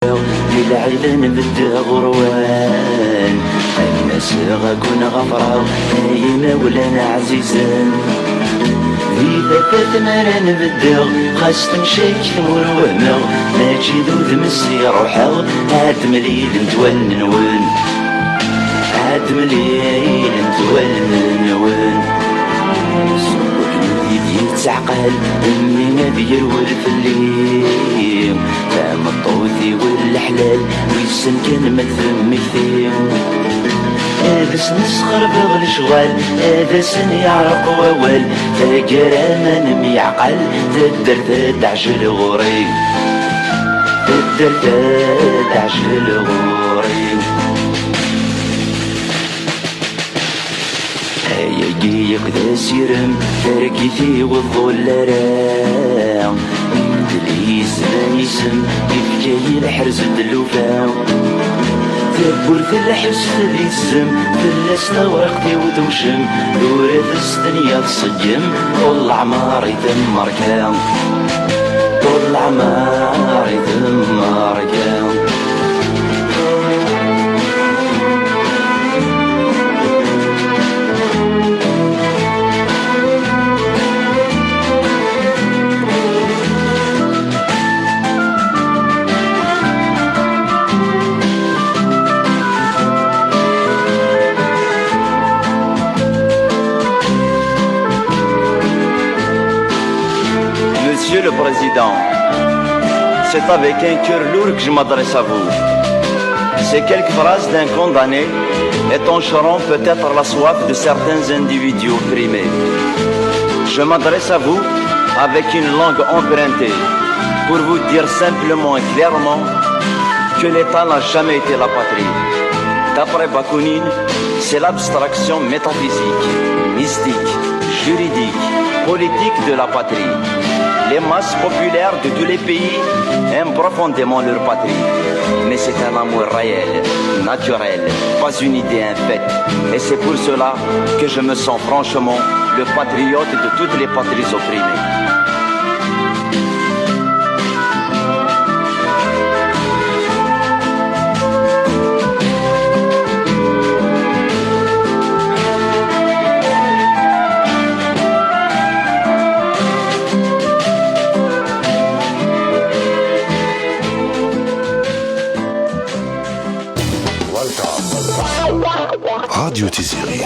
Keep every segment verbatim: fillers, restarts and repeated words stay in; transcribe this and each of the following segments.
Di lɛila nbedd ɣurwan, ad n-aseɣ ad ken-ɣafreɣ, ay imawlan ɛzizen. Di tafat mi ara nbeddeɣ, xas temcayt ur wehmeɣ, mačči d udem s i ruḥeɣ, ad d-mlilent wallen-nwen, ad d-mlilent wallen-nwen. Ṣṣbuḥ-nni i d-yettaɛqal, mmi ad yerwel fell-i. Tameṭṭut-iw n leḥlal, wissen kan ma d temmekti. Ad as-nesxerbeɣ lecɣal, ad asen-yeɛreq wawal. Taggara ma nemyeɛqal, taddart ad teɛjel ɣur-i. Taddart ad teɛjel ɣur-i. Ayagi yakk d asirem, targit-iw ur tḍul ara. Imdel yezlan isem, yefka-yi lḥerz d tlufa. Tawwurt lḥes d izem, fell-as tawriqt-iw tewcem. Tura d stenyaɣ tṣeggem, ṭul leɛmer i temmerka. Ṭul leɛmer i temmerka. Monsieur le Président, c'est avec un cœur lourd que je m'adresse à vous. Ces quelques phrases d'un condamné étancheront peut-être la soif de certains individus opprimés. Je m'adresse à vous avec une langue empruntée pour vous dire simplement et clairement que l'État n'a jamais été la patrie. D'après Bakounine, c'est l'abstraction métaphysique, mystique, juridique, politique de la patrie. Les masses populaires de tous les pays aiment profondément leur patrie. Mais c'est un amour réel, naturel, pas une idée infecte. Et c'est pour cela que je me sens franchement le patriote de toutes les patries opprimées. Radio Tiziri.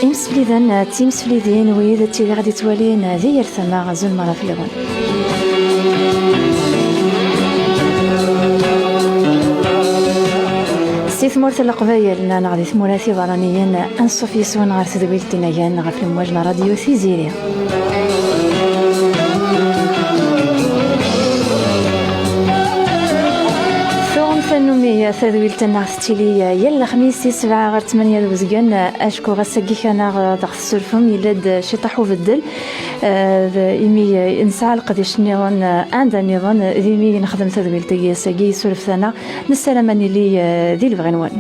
Imsefliden d timseflidin, wid d tid i ɣ-d-ittwalin di yal tama, azul meṛṛa fell-awen. Si tmurt n Leqbayel neɣ di tmura tiberraniyin, anṣuf yes-wen ɣer tedwilt Inagan ɣef lemwaj n Radyu Tiziri. Tuɣem tannumi, tadwilt-nneɣ tettili yal lexmis si ssebɛa ɣer tmanya d uzgen, acku ass-agi kan aɣ-, aɣ-d-tessurfem, yella-d ciṭuḥ ubeddel, eh, d, imi, eh, nesɛa leqdic nniḍen, eh, anda nniḍen, d imi i nexdem tadwilt-agi ass-agi, yessurfet-aneɣ, nessaram ad nili, eh, di lebɣi-nwen.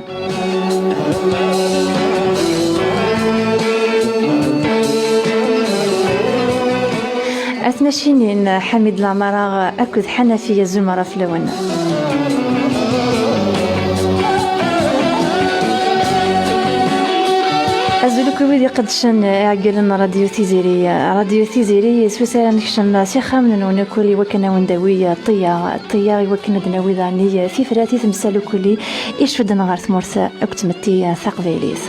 At Nacinin, Ḥamid Laɛmara akked Ḥanafi, azul meṛṛa fell-awen. Azul akk i wid iqeddcen iɛeggalen n Radyu Tiziri. Radyu Tiziri, s wis ara nekcem s ixxamen-nwen akk i wakken ad wen-d-awi ṭṭiya, ṭṭiya i wakken ad d-nawi daɣen tifrat i temsal ukuli icudden ɣer tmurt akked tmetti taqbaylit.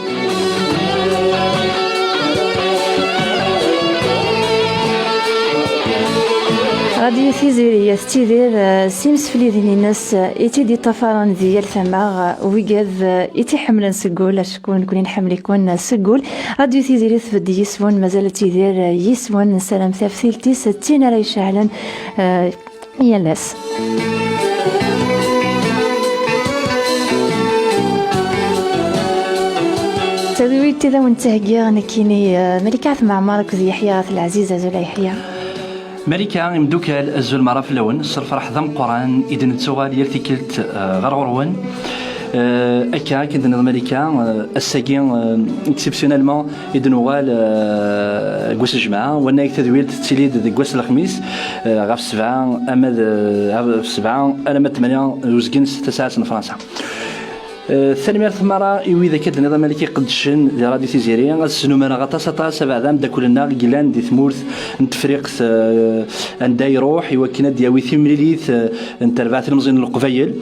Radio Tiziri tettidir, eh, s imsefliden-ines, eh, i tt-id-iṭṭafaren di yal tama, eh, wigad, eh, i tt-iḥemmlen seg wul, acku nekni nḥemmel-iken seg wul. Radio Tiziri tbedd yis-wen, mazal ad tidir, eh, yis-wen, nessaram taftilt-is d tin ara iceɛlen, eh, yal ass. Tadwilt i d awen-ttheggiɣ nekkini, eh, Malika At Mɛemmer akked Yeḥya At Lɛaziz. Azul a Yeḥya. Malika, imdukal, azul meṛṛa fell-awen, s lferḥ d ameqqran i d-nettuɣal yal tikkelt, eh, ɣer ɣur-wen. Eh, akka, akken d-tenniḍ Malika, eh, ass-agi, eh, exceptionnellement, i d-nuɣal, eh, deg wass n Lǧemɛa, wannag tadwilt tettili-d deg wass n Lexmis, eh, ɣef sebɛa ama d, eh, ɣef sebɛa alamma d tmanya uzgen s tasaɛet n Fransa. Eh, tanemmirt meṛṛa i wid akka d-tenniḍ a Malika iqeddcen di Radio Tiziri. Ad snumreɣ aṭas, aṭas abeɛda ameddakel-nneɣ i yellan di tmurt n Tefriqt, eh, anda iruḥ i wakken ad d-yawi timlilit, eh, n terbaɛt ilemẓiyen n Leqbayel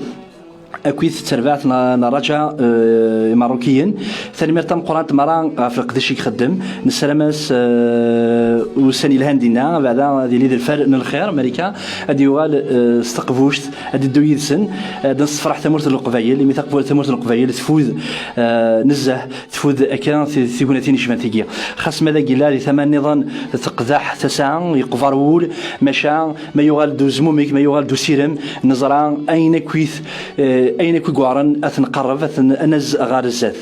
akked terbaɛt n, n Raja, eh, Imeṛṛukiyen. Tanemmirt tameqqrant meṛṛa ɣef leqdic i ixeddem. Nessaram-as, eh, ussan yelhan dinna, abeɛda ad yili d lfal n lxir, Malika, ad yuɣal, eh, s taqbuct, ad iddu yid-sen, eh, ad nessefreḥ tamurt n Leqbayel, imi taqbu-, tamurt n Leqbayel tfud, eh, nezzeh, tfud akka ti-, tignatin yecban tigi. Xas ma d agilla di tama nniḍen teqdeḥ tasa, yeqber wul, maca ma yuɣal-d uzmumeg, ma yuɣal-d usirem, neẓra ayen akkit, eh, ayen akk i yuɛren ad t-nqerreb, ad t-, ad nazz ɣer zdat.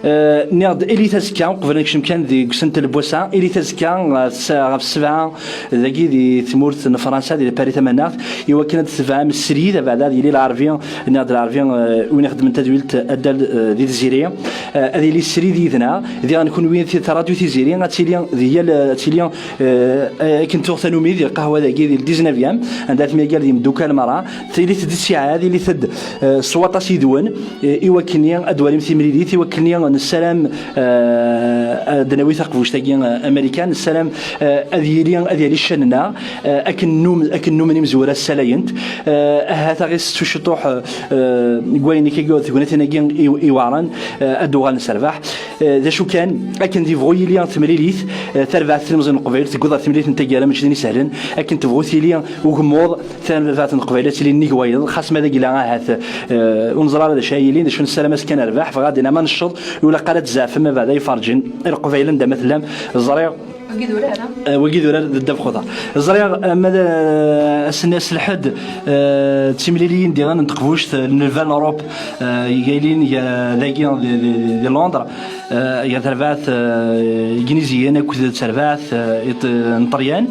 Eh, nniɣ-d, ilit azekka, uqbel ad nekcem kan deg usentel n wass-a, ilit azekka ɣef s-, ɣef ssebɛa dagi di tmurt n Fransa, di Paris Tamaneɣt, i wakken ad d-tebɛem srid, abeɛda ad yili lɛerbi, nniɣ-d lɛerbi, eh, win ixeddmen tadwilt addal, eh, di Tiziri, eh, ad yili srid yid-neɣ, diɣen kunwi di Radio Tiziri, ad tili di yal, ad tili, eh, akken tuɣ tanumi di lqahwa dagi di le dix-neuvième, anda temyagal d yimdukal meṛṛa, tilit-d ttiɛad, ilit-d, eh, s waṭas yid-wen, eh, i wakken ad d-twalim timlilit, i wakken nessaram, eh, ad d-nawi taqbuct-agi, eh, Amerikan, nessaram, eh, ad yili, ad yali ccan-nneɣ, eh, akken nnum-, akken nnumen imezwura ssalayent, eh, ahat aɣ-isettu ciṭuḥ, eh, deg wayen akka, deg tegnatin-agi i, iweɛren, eh, ad d-uɣalen s rrbeḥ. Eh, d acu kan, akken d-yebɣu yili temlilit, eh, tarbaɛt tilemẓin n Leqbayel, tewweḍ ɣer temlilit n taggara, mačči d ayen isehlen, akken tebɣu tili ugemmuḍ, tarbaɛt n Leqbayel ad tili nnig wayeḍ, xas ma d agla ahat, eh, ur neẓri ara d acu ara yilin, d acu nessaram-as kan rrbeḥ, bɣa din ama necceḍ, ur ilaq ara ad tzeɛfem abeɛda iferǧen i Leqbayel anda ma tellam, ẓriɣ. Wagi d urar, ha? Eh, wagi d urar d ddabex uḍar. Ẓriɣ, eh, ma d, eh, ass-nni ass n lḥedd, eh, d timliliyin diɣen n teqbuct, eh, n lval n Europe, eh, i yilin, eh, dagi di, di, di, di Londres, eh, gar terbaɛt, eh, Igniziyen akked terbaɛt, eh, iṭ-, n Ṭelyan.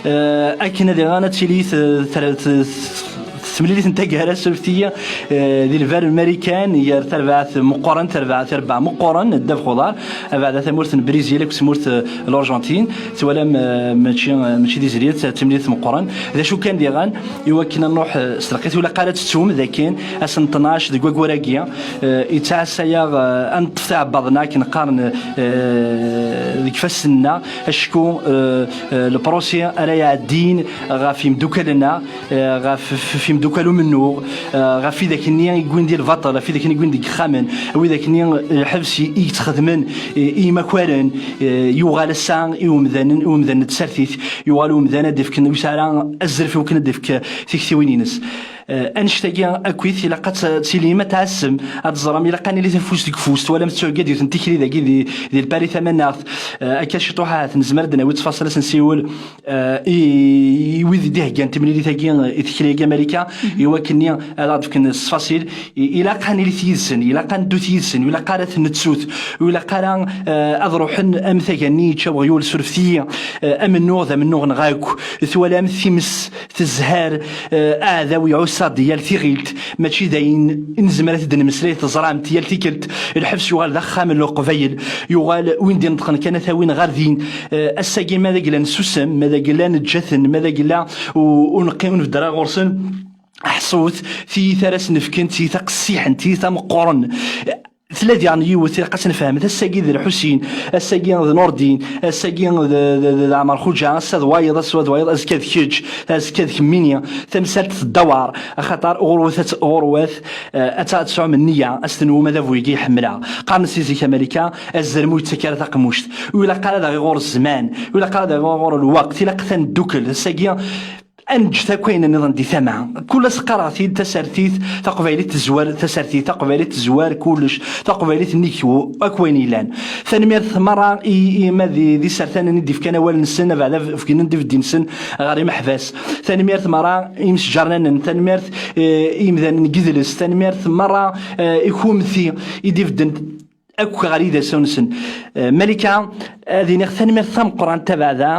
Eh, akken ad iɣan ad tili t-, t-, t-, temlilit n taggara, surfet-iyi, eh, di lbal n Marikan, gar terbaɛt meqqren, terbaɛt, terbaɛt meqqren, ddabex uḍar, abeɛda tamurt n Brizil akked tmurt, eh, L'Argentine. Twalam, eh, mačči, eh, mačči d izri, d timlilit meqqren. D acu kan diɣen, i wakken ad nruḥ, eh, s lqit, ur ilaq ara ad tettum d akken ass n tnac deg waggur-agi, eh, yettɛassa-yaɣ, eh, ad neṭṭef tiɛebbaḍ-nneɣ akken qqaren, eh, deg ifassen-nneɣ, acku, eh, eh, le procès ara iɛeddin ɣef yimdukal-nneɣ, eh, ɣef, f-, f-, yimdukal umennuɣ, eh, ɣef widak-nni i yewwin di lbaṭel, ɣef widak-nni i yewwin deg yexxamen, widak-nni, eh, lḥebs i, i yettxedmen, eh, i yimakaren, eh, yuɣal ass-a i umdan, i umdan n tsertit, yuɣal umdan ad d-ifken, ur yesɛi ara azref i wakken ad d-ifk tiktiwin-ines. Eh, annect-agi akkit ilaq ad t-, tilim ad tɛassem, ad teẓrem, ilaq ad nili afus deg ufus, twalam tettuhegga-d yiwet n tikli dagi di, di Lpari Tamaneɣt, eh, akka ciṭuḥ ahat nezmer ad d-nawi ttfaṣil ad s-nsiwel, eh, i, i wid i d-iheggan timlilit-agi, eh, i tikli-agi Amarika, i wakken-nni ad aɣ-d-fken ttfaṣil, i, ilaq ad nilit yid-sen, ilaq ad neddut yid-sen, ur ilaq ara ad ten-nettut, ur ilaq ara, eh, ad ruḥen am taga-nni yečča weɣyul, surfet-iyi, eh, amennuɣ d amennuɣ-nneɣ akk, twalam times tezhar, eh, aɛdaw iɛussa-d yal tiɣilt, mačči d ayen i nezmer ad t-id-nemmeslay, teẓram-t yal tikkelt, lḥebs yuɣal d axxam n Leqbayel, yuɣal win d-ineṭqen kan ad t-awin ɣer din. Eh, ass-agi ma d agla nessusem, ma d agla neǧǧa-ten, ma d agla u-, ur neqqim, ur nbedder ara ɣur-sen, ḥṣut, tiyita ara sen-fken d tiyita qessiḥen, tiyita meqqren. Tella diɣen yiwet, ilaq ad tt-nefhem. Ass-agi d Lḥusin, ass-agi d Nurdin, ass-agi d, d, d, d Ɛmer Xuǧa, ass-a d wayeḍ, ass-a d wayeḍ, azekka d kečč, azekka d kemmini. Tamsalt teddawar, axaṭer ɣurwet ad t-, ɣurwet, eh, ad tt-, ad tesɛum nniya, ad s-tenwum adabu-agi ḥemmleɣ. Qqaren si zik a Malika, azrem ur yettak ara taqemmuct. Ur ilaq ara ad aɣ-iɣur zzman, ur ilaq ara ad aɣ-iɣur lweqt, ilaq ad neddukel. Ass-agi, Ad neǧǧet akk ayen nniḍen di tama. Kul ass qqareɣ-t-id, tasertit taqbaylit tezwar, tasertit taqbaylit tezwar kullec, taqbaylit nnig akk wayen yellan. Tanemmirt merra i, i ma d, d isertanen i d-ifkan awal-nsen, abeɛda fgen-d ibeddi-nsen ɣer imeḥbas. Tanemmirt merra i yimsejjarnanen, tanemmirt, eh, i yimdanen n yidles, tanemmirt merra, eh, i kummti i d-ibedden akk ɣer yidasawen-nsen. Eh, Malika, ad iniɣ tanemmirt tameqqrant tabeɛda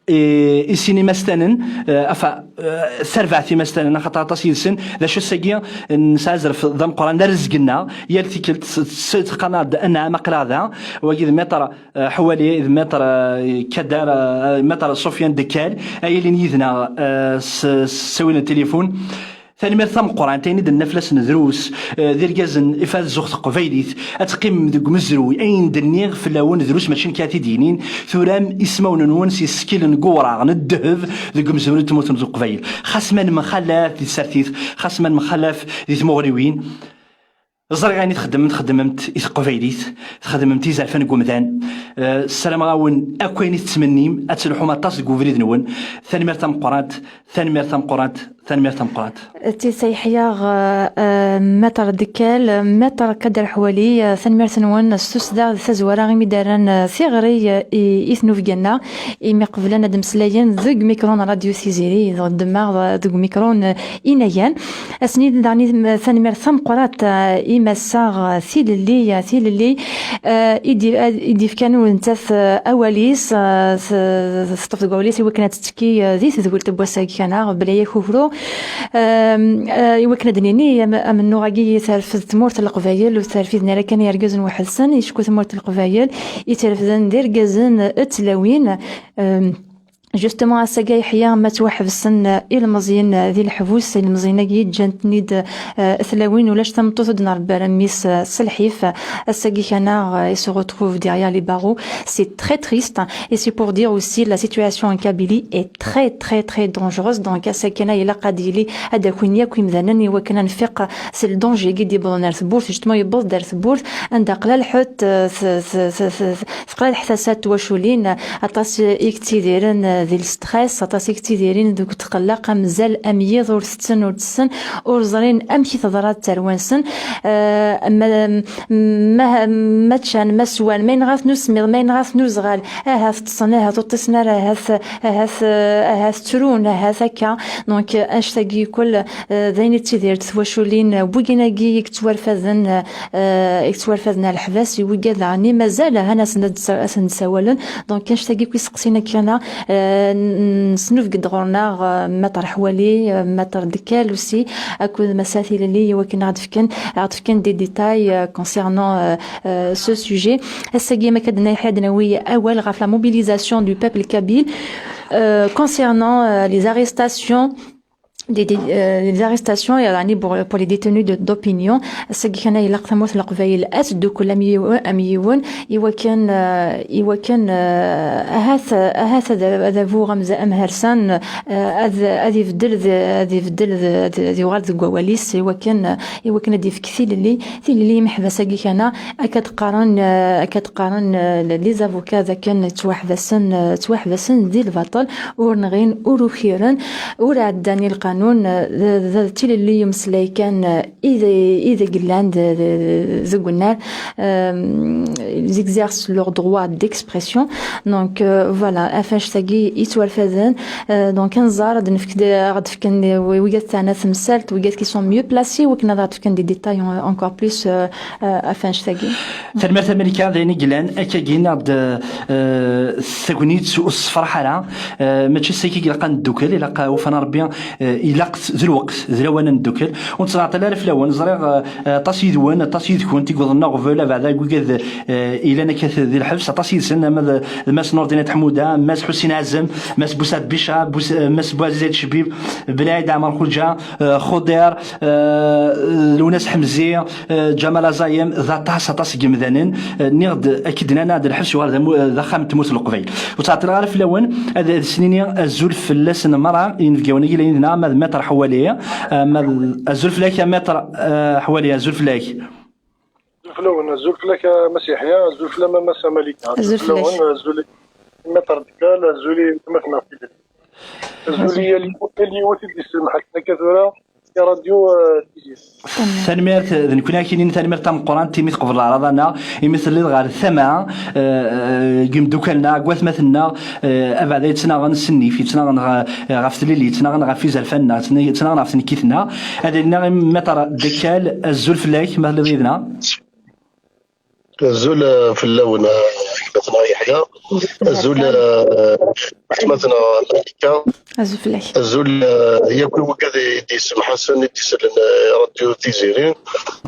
i, i sin imastanen, eh, afa, eh, tarbaɛt imastanen, axaṭer aṭas yid-sen, d acu ass-agi nesɛa azref d ameqqran d arezg-nneɣ, yal tikkelt s-, s-, teqqar-aɣ-d anɛam aql-aɣ da, wagi d Maître, eh, Ḥwali, d Maître, eh, Kadar, eh, Maître Sofiane Dekkal, ay ilin yid-neɣ, eh, s, s ttawil n tilifun. Tanemmirt tameqqrant, ayen i d-nenna fell-asen drus, eh, d irgazen, ifad zzux teqbaylit, ad teqqimem deg umezruy, ayen d-nniɣ fell-awen drus mačči nekk ara t-id-yinin, turam ismawen-nwen s yisekkilen n uwraɣ n ddheb deg umezruy n tmurt n Leqbayel. Xas ma nemxalaf di tsertit, xas ma nemxalaf di tmuɣriwin, ẓriɣ ayen i txeddmem, txeddmem-t i teqbaylit, txeddmem-t i yizerfan n umdan. Eh, ssarameɣ-awen akk ayen i tettmennim, ad telḥum aṭas deg ubrid-nwen. Tanemmirt tameqqrant, tanemmirt tameqqrant, tanemmirt tameqqrant. Tisa Yeḥya, eh, eh, Maître Dekkal, eh, Maître Kader Ḥwali, eh, tanemmirt-nwen s tussda d tazwara imi d-rran, eh, tiɣri, eh, i, i tnubga-nneɣ, imi qeblen ad mmeslayen deg mikru n Radio Tiziri, d-, demmeɣ, eh, deg mikru n, eh, Inagan. Ass-nni daɣen i m-, tanemmirt tameqqrant, eh, i Massa, eh, Tilelli, eh, Tilelli, eh, i d-, eh, i d-ifkan u nettat, eh, awal-is, eh, s-, teṭṭef deg wawal-is i wakken ad tettekki, eh, di tedwilt n wass-agi kan, ah, bla yakukru. Ehm, eh, i wakken ad d-nini, am-, amennuɣ-agi terfed tmurt n Leqbayel, ur terfiden ara kan yergazen weḥd-sen, icku tmurt n Leqbayel i terfden d irgazen d tlawin. Ehm, Justement, ass-agi Yeḥya ma ttwaḥebsen, eh, ilmeẓyen, eh, di leḥbus, ilmeẓyen-agi ǧǧan-ten-id, eh, tlawin, ulac tameṭṭut ur d-nṛebba ara mmi-s, eh, s lḥif. Ass-agi kan, eh, il se retrouve derrière les barreaux. C'est très triste. Et c'est pour dire aussi la situation en Kabylie est très, très, très dangereuse. Donc, ass-agi kan, ilaq ad yili, ad d-akin yakk imdanen i wakken ad nfiq s le danger-agi d-yewwḍen ar tewwurt. Justement, yewweḍ-d ar tewwurt, anda qlal ḥut, eh, s-, s-, s-, s-, teqlal ḥtasa n twaculin, aṭas i yettidiren, eh, di le stress, aṭas i yettidiren deg utqellaq, am zzal, am yiḍ, ur tetten, ur tessen, ur ẓrin amek i teḍra ttarwa-nsen. Eh, ma, ma, ma ččan, ma swan, ma yenɣa-ten usemmiḍ, ma yenɣa-ten uzɣal, ahat ṭṭsen, ahat ur ṭṭisen ara, ahat, ahat, eh, ahat ttrun, ahat akka. Donc, eh, annect-agi kull, eh, d ayen i ttidirent twaculin, eh, wigin-agi i yettwarfaden, eh, eh, i yettwarfaden ar leḥbas, i wigad daɣen i mazal ahan ad sen-, ad sen-d-sawalen. Donc, annect-agi akk iseqsiyen akka, eh, n-, nesnubeg-d ɣur-neɣ, eh, Maître Ḥwali, eh, Maître Dekkal aussi, akked Massa Tilelli, i wakken ad ɣ-d-fken, ad ɣ-d-fken des détails, eh, concernant, eh, eh, ce sujet. Ass-agi, ma akka d-nna Yeḥya ad d-nawi awal ɣef la mobilisation du peuple kabyle, eh, concernant, eh, les arrestations des, des, euh, les arrestations, يعني, pour, pour les détenus de, d'opinion. Ass-agi kan ilaq tamurt n Leqbayel ad teddukel am yiwen, am yiwen, i wakken, euh, i wakken, euh, ahat, ahat ad, ad abuɣ amza-, amhersan, euh, ad, ad ibeddel d, ad ibeddel d, d, ad yuɣal deg wawal-is, i wakken, i wakken ad d-ifk tilelli, tilelli imeḥbas-agi kan, akka d-qqaren, euh, akka d-qqaren, euh, les avocats d akken ttwaḥbasen, euh, ttwaḥbasen di lbaṭel, ur nɣin, ur ukiren. Ur ɛeddan i lqanun, d, d, d tilelli umeslay kan, i d, i d yellan d, d, deg unnar. Euh, ils exercent leur droit d'expression. Donc, euh, voilà, ɣef annect-agi yettwarfaden. Euh, donc, ad nẓer, ad nefk d, ad fken, wigat teɛna temsalt, wigat qui sont mieux placés, wakken ad aɣ-d-fken des détails en-, encore plus, euh, euh, ɣef annect-agi. Tanemmirt a Malika, d ayen i yellan, akkagi neɣ-d, euh, tagnit ur tessefraḥ ara. Eh, mačči s-, akka i ilaq ad neddukel, ilaq, eh, ufan Rebbi, eh, ilaq t-, d lweqt, d lawan ad neddukel. Ur nettɛeṭṭil ara fell-awen. Ẓriɣ, eh, aṭas yid-wen, aṭas yid-kent i yewwḍen aɣbel, abeɛda deg wigad, eh, ilan akka t-, di lḥebs, aṭas yid-sen, ama d, d Mass Nordin At Ḥmuda, Mass Ḥusin Ɛazem, Mass Busad Bica, Bus-, eh, Mass Buɛziz At Cbib, Belɛid Ɛmer Xuǧa, eh, Xudir, eh, Lewnas Ḥemzi, eh, Ǧamal Aẓayem, d aṭas, aṭas n yemdanen, eh, nniɣ-d, ak-id-nnan, ad lḥebs yuɣal d amu-, d axxam n tmurt n Leqbayel. Ur ttɛeṭṭileɣ ara fell-awen, ad, ad s-nini azul fell-asen merra, inebgawen-agi la yid-neɣ, ama d Maître Ḥwali, ama d, azul fell-ak a Maître, eh, Ḥwali, azul fell-ak. Azul fell-awen, azul fell-ak a Mass Yeḥya, azul fell-am a Massa Malika. Azul fell-awen, azul i Maître Dekkal, azul i gma-tneɣ Fidel. Azul i yal yiwet, yal yiwet i d-yesselmaḥ akken akka tura i radyu, eh, Tiziri. Tanemmirt d nekkni akinin, tanemmirt tameqqrant imi tqebleḍ aɛraḍ-nneɣ, imi telliḍ ɣer tama, eh, eh, n yimeddukal-nneɣ, n watmaten-nneɣ, eh, abeɛda yettnaɣen s nnif, yettnaɣen ɣ-, ɣef tlelli, yettnaɣen ɣef izerfan-nneɣ, yettnaɣen ɣef tnekkit-nneɣ. Ad iniɣ i Maître Dekkal, azul fell-ak, ma telliḍ yid-neɣ. Azul, eh, fell-awen, eh, gma-tneɣ Yeḥya. Azul, eh, gma-tneɣ Malika. Azul fell-ak. Azul, eh, yakk i wigad i d-yessemḥasen, i d-isellen, eh, Radio Tiziri.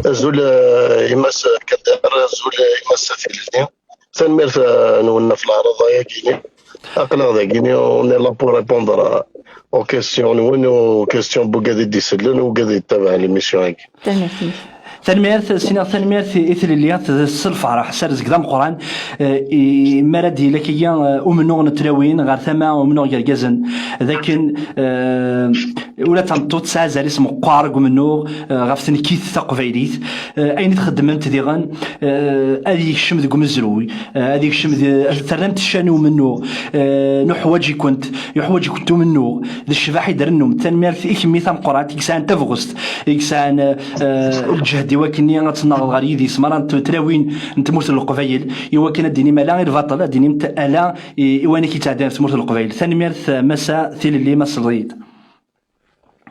Azul, eh, i Mass Kader, azul, eh, i Mass Tilelli. Tanemmirt, eh, nwen ɣef leɛraḍ-agi. Aql-aɣ dagini, on est là pour répondre aux questions-nwen, aux questions n wigad i d-isellen, wigad i d-ttabaɛen l'émission-agi. Tanemmirt-nnek. Tanemmirt, sinaɣ tanemmirt i, i tlelli, s lferḥ, s rrezg d ameqqran, eh, i, mi ara d-yili akka, eh, umennuɣ n tlawin ɣer tama umennuɣ n yergazen, d akken, eh, ula d tameṭṭut tesɛa azal-is meqqar deg umennuɣ, eh, ɣef tnekkit taqbaylit, eh, ayen i txeddmemt diɣen, eh, ad yekcem deg umezruy, eh, ad yekcem di, ternamt ccan i umennuɣ, eh, nuḥwaǧ-ikent, yuḥwaǧ-ikent umennuɣ, d ccbaḥ i d-rennum. Tanemmirt i kemmi tameqqrant, i yesɛan tabɣest, i yesɛan, eh, lǧehd i wakken ad tennaɣeḍ ɣer yidis, mara n t-, tlawin n tmurt n Leqbayel, i wakken ad d-tinim ala i lbaṭel, ad d-tinim t-, ala i, i wayen i k-yettɛeddan ɣef tmurt n Leqbayel. Tanemmirt, eh, Massa Tilelli, ma tesleḍ-iyi-d.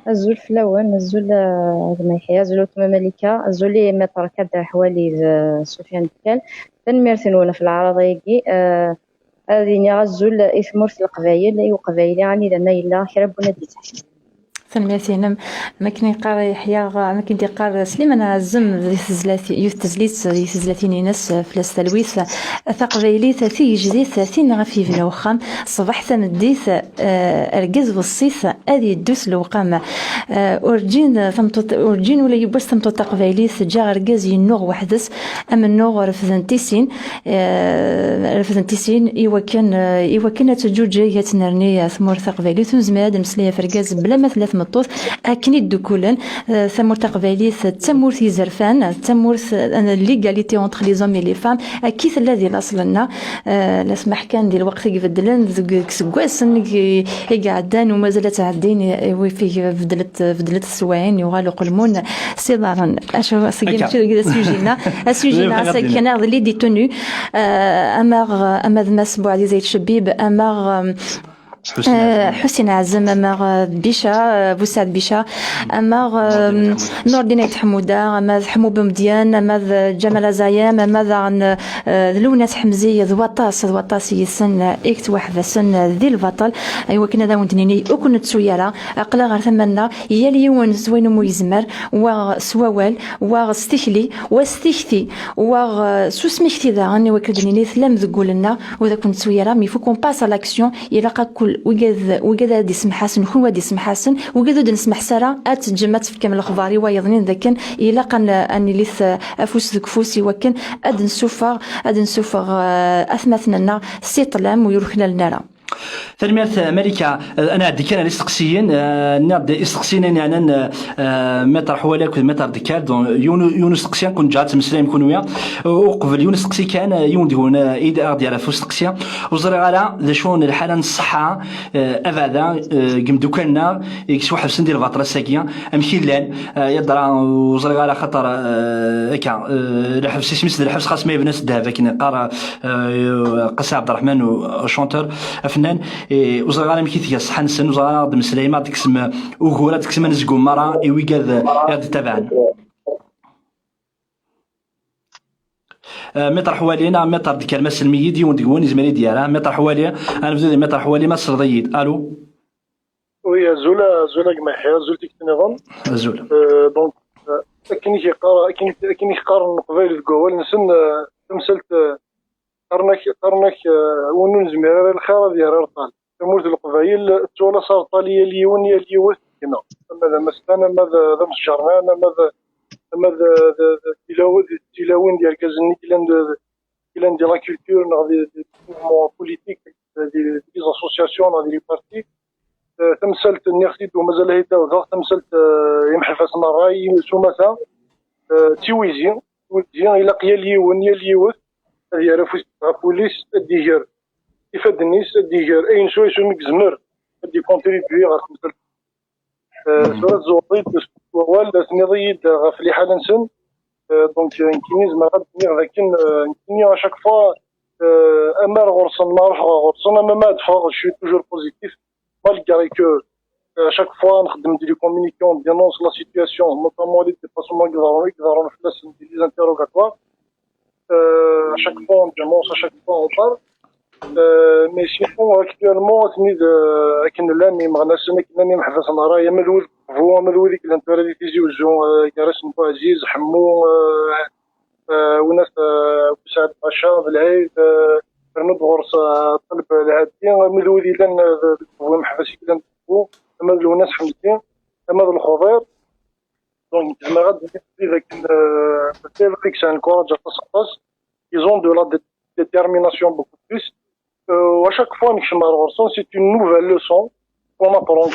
Azul fell-awen, azul, eh, gma Yeḥya, azul weltma Malika, azul i Maître Kader Ḥwali d, eh, Sufyan Dekkal. Tanemmirt-nwen ɣef leɛraḍ-agi. Eh, ad iniɣ azul i tmurt n Leqbayel, i Uqbayli anida ma yella, kra n win ad d-yettḥessen. Tanemmirt-inem. Am akken yeqqar Yeḥya, am akken d-yeqqar Sliman Ɛazem di tezlat-, yiwet tezlit, di tezlatin-ines, fell-as talwit, taqbaylit tigejdit, tin ɣef yebna uxxam, ṣṣbeḥ tameddit, eh, argaz weṣṣit ad yeddu s lewqam. Eh, urǧin tameṭṭut, urǧin ula yiwwas tameṭṭut taqbaylit teǧǧa argaz yennuɣ weḥd-s, amennuɣ refdent i sin, eh, refdent i sin i wakken, eh, i wakken ad teǧǧuǧeg, ad tennerni, eh, tmurt taqbaylit. Ur nezmir ad nemmeslay ɣef argaz bla ma tella tmeṭṭut. Akken i ddukkulen, eh, tamurt taqbaylit d tamurt yezerfan, d tamurt, eh, n l'égalité entre les hommes et les femmes. Akka i tella di laṣel-nneɣ. Eh, la smaḥ kan di lweqt i ibeddlen, deg, deg iseggasen i, i iɛeddan u mazal ad ttɛeddin, i, i wif i beddlet, beddlet teswayin, yuɣal uqelmun s iḍarren. Acu, seg akka, mačči d asuji-nneɣ. Asuji-nneɣ ass-agi kan, d l'idée de tenue. Eh, ama, ama d Mass Buɛziz Ayt Cebbib, ama, eh, Ḥusin Ɛazem, ama, eh, Bica, eh, Busaɛd Bica, ama, eh, Nurdin Ayt Ḥmuda, ama d Ḥemmu Bumedyan, ama d Ǧamal Azayam, ama daɣen, eh, d Lewnas Ḥemzi, d waṭas, d waṭas yis-sen, eh, i yettwaḥdasen, eh, di lbaṭel, i wakken ad awen-d-nini ur ken-nettu ara, aql-aɣ ɣer tama-nneɣ, yal yiwen s wayen umi yezmer, wa s wawal, wa s tikli, wa s tikti, wa, eh, s usmekti daɣen, i wakken ad d-nini tellam deg wul-nneɣ, ur d aken-nettu ara, mais il faut qu'on passe à l'action. Ilaq akk wigad, wigad ad d-isemḥasen, kenwi ad d-isemḥasen, wigad ur d-nesmeḥs ara, ad teǧǧem ad tefkem lexbar i wayeḍnin d akken ilaq ad n-, ad nili s-, afus deg ufus i wakken ad d-nsuffeɣ, ad d-nsuffeɣ, eh, atmaten-nneɣ si ṭṭlam ur yuklalen ara. Tanemmirt, eh, Malika. Eh, ad nɛeddi kan ar isteqsiyen, eh, nniɣ-d isteqsiyen ayen yeɛnan, eh, eh, Maître Ḥwali akked Maître Dekkal, donc, yiwen, yiwen usteqsi, ad ken-ǧǧeɣ ad temmeslayem kenwi. Eh, uqbel yiwen usteqsi kan, eh, yiwen deg-wen, eh, i d-, ad ɣ-d-yerr ɣef usteqsi. Ur ẓriɣ ara d acu n lḥala n ṣṣeḥḥa, eh, abeɛda, eh, deg imeddukal-nneɣ i yettwaḥebsen di lbaṭel ass-agi, amek i llan, eh, yeḍra, ur ẓriɣ ara, xaṭer, eh, akka, eh, lḥebs, isem-is d lḥebs, xas ma yebna s ddheb, akken yeqqar, eh, Qasi Ɛebderreḥman, u-, chanteur, afennan, eh, ur ẓriɣ ara amek i tga ṣṣeḥḥa-nsen, ur ẓriɣ ara, ad d-temmeslayem, ad d-tekksem ugur, ad d-tekksem anezgum merra i wigad, eh, i ɣ-d-ttabaɛen. Eh, Maître Ḥwali neɣ Maître Dekkal, ma sellem-iyi-d, yiwen deg-wen izmer i d-yerr. Maître Ḥwali, ad nebdu di Maître Ḥwali, ma tesleḍ-iyi-d. Allô? Oui, azul, azul a gma Yeḥya, azul tikkelt nniḍen. Azul. Euh, donc, euh, akken i k-yeqqar, akken, akken i k-qqaren Leqbayel deg wawal-nsen, euh, tamsalt, euh, qqaren-ak, qqaren-ak, euh, win ur nezmir ara i lxir ad yerr areṭṭal. Tamurt n Leqbayel tettwalas areṭṭal i yal yiwen, yal yiwet deg-neɣ. Ama d amastan, ama d, d amesjernan, ama d, ama d, d, d tilaw-, d tilawin d yergazen i yellan d, d, yellan di la culture neɣ di, di mouvement politique, di, di les associations neɣ di les partis. Eh, tamsalt nniɣ-t-id u mazal ad t-id-awdeɣ, tamsalt, eh, imeḥbas n ṛṛay s umata, eh, d tiwizi. Tiwizi, ilaq yal yiwen, yal yiwet ad yerr afus ɣef wul-is, ad d-iger ifadden-is, ad d-iger ayen swayes umi yezmer ad d-ikontribuer ɣer temsalt. Euh, tura tezwar-d wawal, tenniḍ-iyi-d ɣef liḥala-nsen. Euh, donc, euh, nekkini zemreɣ ad d-iniɣ dakken, euh, nekkini à chaque fois, euh, ama ar ɣur-sen, ma ruḥeɣ ɣur-sen, ama ma ad ffɣeɣ, je suis toujours positif, malgré que, euh, à chaque fois nxeddem-d les communiqués, on dénonce la situation, notamment les dépassements i iḍerrun, i iḍerrun fell-asen, des interrogatoires. Euh, à chaque fois on dénonce, à chaque fois on parle. Euh, mais sinon, actuellement, atni d, euh, akken llan imeɣnasen, akken llan imeḥbas n ṛṛay, ama d wid n Qbu, ama d wid i yellan tura di Tizi Uzzu, euh, gar-asen Buɛziz, Ḥemmu, euh, euh, winat, euh, Saɛid Paca, Belɛid, euh, rnu-d ɣur-s, euh, Ṭaleb Lhadi, ama d wid yellan, euh, deg Qbu, imeḥbas i yellan deg Qbu, ama d Lwennas Ḥemdi, ama d Lxuḍir. Donc, zemreɣ ad d-iniɣ dakken, euh, d tin i yesɛan courage aṭas, aṭas. Ils ont de la dé-, détermination beaucoup plus. Euh, à chaque fois nekcem ar ɣur-sen, c'est une nouvelle leçon qu'on apprend,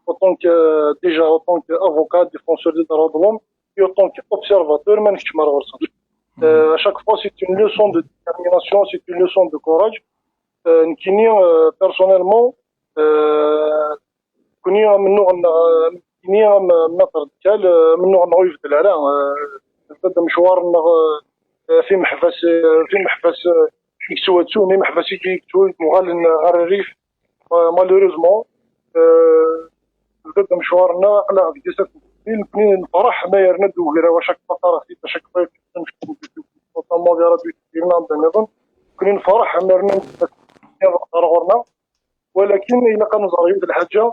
en tant que, euh, déjà en tant qu'avocat, défenseur des droits de l'homme, et en tant qu'observateur, ma nekcem ar ɣur-sen. Euh, à chaque fois, c'est une leçon de détermination, c'est une leçon de courage. Euh, nekkini, euh, personnellement, euh, nekkni amennuɣ-nneɣ, euh, nekkni am, am Maître Dekkal, euh, amennuɣ-nneɣ ur yebdel ara. Euh, yebda-d amecwar-nneɣ, euh, euh, f imeḥbas, euh, f imeḥbas, euh, i yettwattun, imeḥbas i yettwattun, uɣalen ɣer rrif, euh, malheureusement. Euh, yebda-d amecwar-nneɣ, aql-aɣ deg-s. Nekkni nefreḥ ma yerna-d ugraw, à chaque fois qqareɣ-t-id, à chaque fois, notamment di radio Tirna d amiḍen. Nekkni nefreḥ ma rnan-d ɣer ɣur-neɣ. Walakin ilaq ad nẓer yiwet lḥaǧa,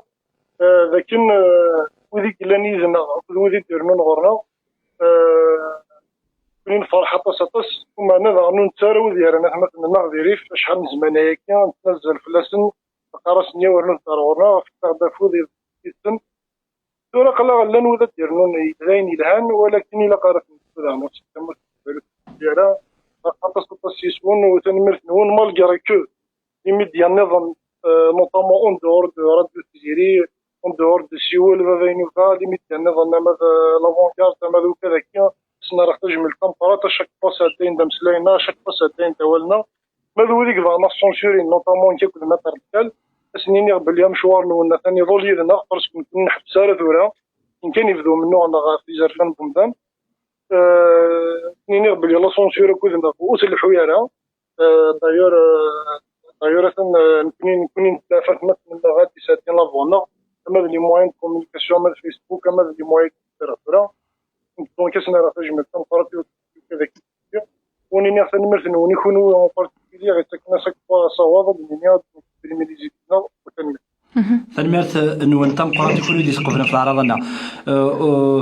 euh, d akken, euh, wid i yellan yid-neɣ akked wid i d-irennun ɣur-neɣ, euh, nekkni nefreḥ aṭas, aṭas, umeɛna daɣen ur nettu ara wid yerran atmaten-nneɣ di rrif, acḥal n zzman ayagi, nettnazzal fell-asen, neqqar-asen yaw rnut ar ɣur-neɣ, fket-aɣ-d afud yid-sen. Tura aql-aɣ llan wid ad d-irennun d ayen yelhan, walakin ilaq ara ten-nessudɛen si tamurt n Leqbayel, ara aṭas, aṭas yes-wen, u tanemmirt-nwen, malgré que les médias nniḍen, euh, notamment en dehors de Radio Tiziri, en dehors de Siwel, Baba Inuba, les médias nniḍen ama d, euh, L'Avant-Garde, ama d ukad-agi, ssneɣ tajmilt tameqqrant, à chaque fois sɛeddayen-d ameslay-nneɣ, à chaque fois sɛeddayen-d awal-nneɣ. Ma d wid i yebɣan ad censurin, notamment nekk akked Maître Dekkal, ad sen-iniɣ belli amecwar-nwen atan iḍul yid-neɣ, parce que nekkni ur nḥebbes ara tura, akken kan yebda umennuɣ-nneɣ ɣef yizerfan n wemdan. Euh, ad sen-iniɣ belli la censure akked-neɣ ur tleḥḥu ara. Euh, d'ailleurs, euh, d'ailleurs, atan, euh, nekkni, nekkni nettaf atmaten-nneɣ ad d-isɛeddin la voix-nneɣ, ama d les moyens de communication, ama d Facebook, ama d les moyens de tura. Donc, ad sen-rreɣ tajmilt tameqqrant i wakk-, i wakk-, ad ak-d-iniɣ. Ur niniɣ tanemmirt-nwen i kunwi en particulier, yettaken à chaque fois asawaḍ ad d-nini ad d-nefk les idées-nneɣ, u tanemmirt. Tanemmirt, eh, nwen tameqqrant i kunwi d-isqeblen ɣef leɛraḍ-nneɣ. Eh, eh,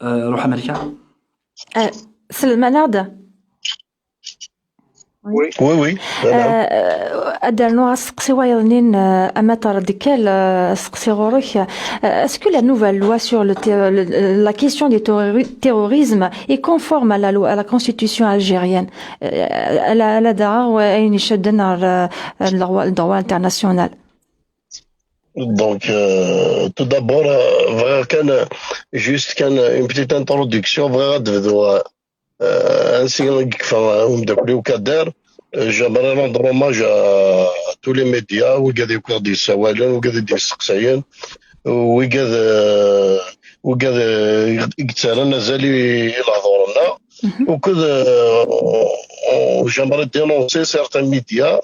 eh, ruḥ Amerika. Eh, Selman-aɣ-d. Oui, oui. Euh, ad d-rnuɣ asteqsi wayeḍ-nni n, euh, Amatar Dekkal, euh, asteqsi ɣur-k. Euh, est-ce que la nouvelle loi sur le ter-, le, la question du terrori-, terrorisme est conforme à la loi, à la constitution algérienne? Euh, ala, ala daɣ ayen icudden ar, euh, le droit, le droit international. Donc, euh, tout d'abord, euh, bɣiɣ kan, euh, juste kan, euh, une petite introduction, bɣiɣ ad d-bduɣ, euh, euh, ansi i yekfa, euh, umeddakel-iw Kader. Euh, j'aimerais rendre hommage à tous les médias, wigad i d-yessawalen, wigad i d-yesteqsayen, wigad, euh, wigad, euh, i yettarran azal i, i lehdur-nneɣ. Uked, euh, j'aimerais dénoncer certains médias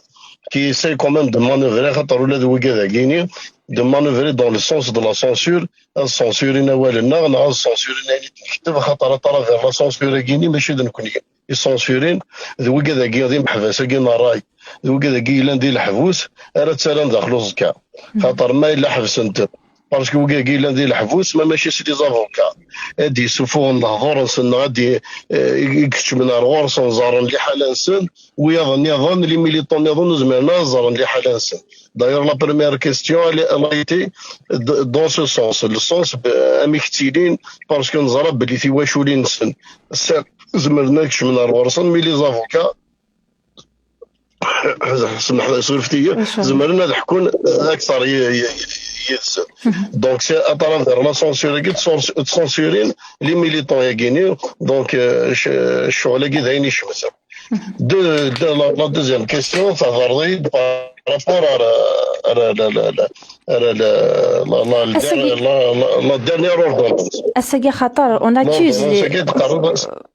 qui essayent quand même de manœuvrer, xaṭer ula d wigad-agi-ni, de manœuvrer dans le sens de la censure, ad censurin awal-nneɣ, neɣ ad censurin ayen i d-nekteb, xaṭer à travers la censure-agi-ni, mačči d nekkni i censurin, d wigad-agi, d imeḥbas-agi n ṛṛay, d wigad-agi yellan di leḥbus, ara ttarran daxel uẓekka. Xaṭer ma yella ḥebsen-ten, parce que wigad-agi yellan di leḥbus, ma mačči s les avocats, ad d-yessuffuɣen lehdur-nsen, neɣ ad d-, eh, i, i ikeččmen ar ɣur-sen, ẓerren liḥala-nsen, wiyaḍ nniḍen, les militants nniḍen, ur zmiren ara ad ẓren liḥala-nsen. D'ailleurs, la première question, elle, elle a été d-, dans ce sens. Le sens, euh, amek ttilin, parce que neẓra belli tiwaculin-nsen, s-, zemren ad kecmen ar ɣur-sen, mais les avocats, semḥ-, surfet-iyi, zemren ad ḥkun akteṛ y-, y-, y-, yid-sen. Donc, c'est à travers la censure-agi, ttcens-, ttcensurin les militants-agi-ni. Donc, euh, c-, ccɣel-agi d ayen icemten. De, de la, la deuxième question, ça varie par rapport à la, à la, la, la, la, à la, la, la, la, la, la, la, la dernière ordonnance. Ass-agi xaṭer, on accuse les,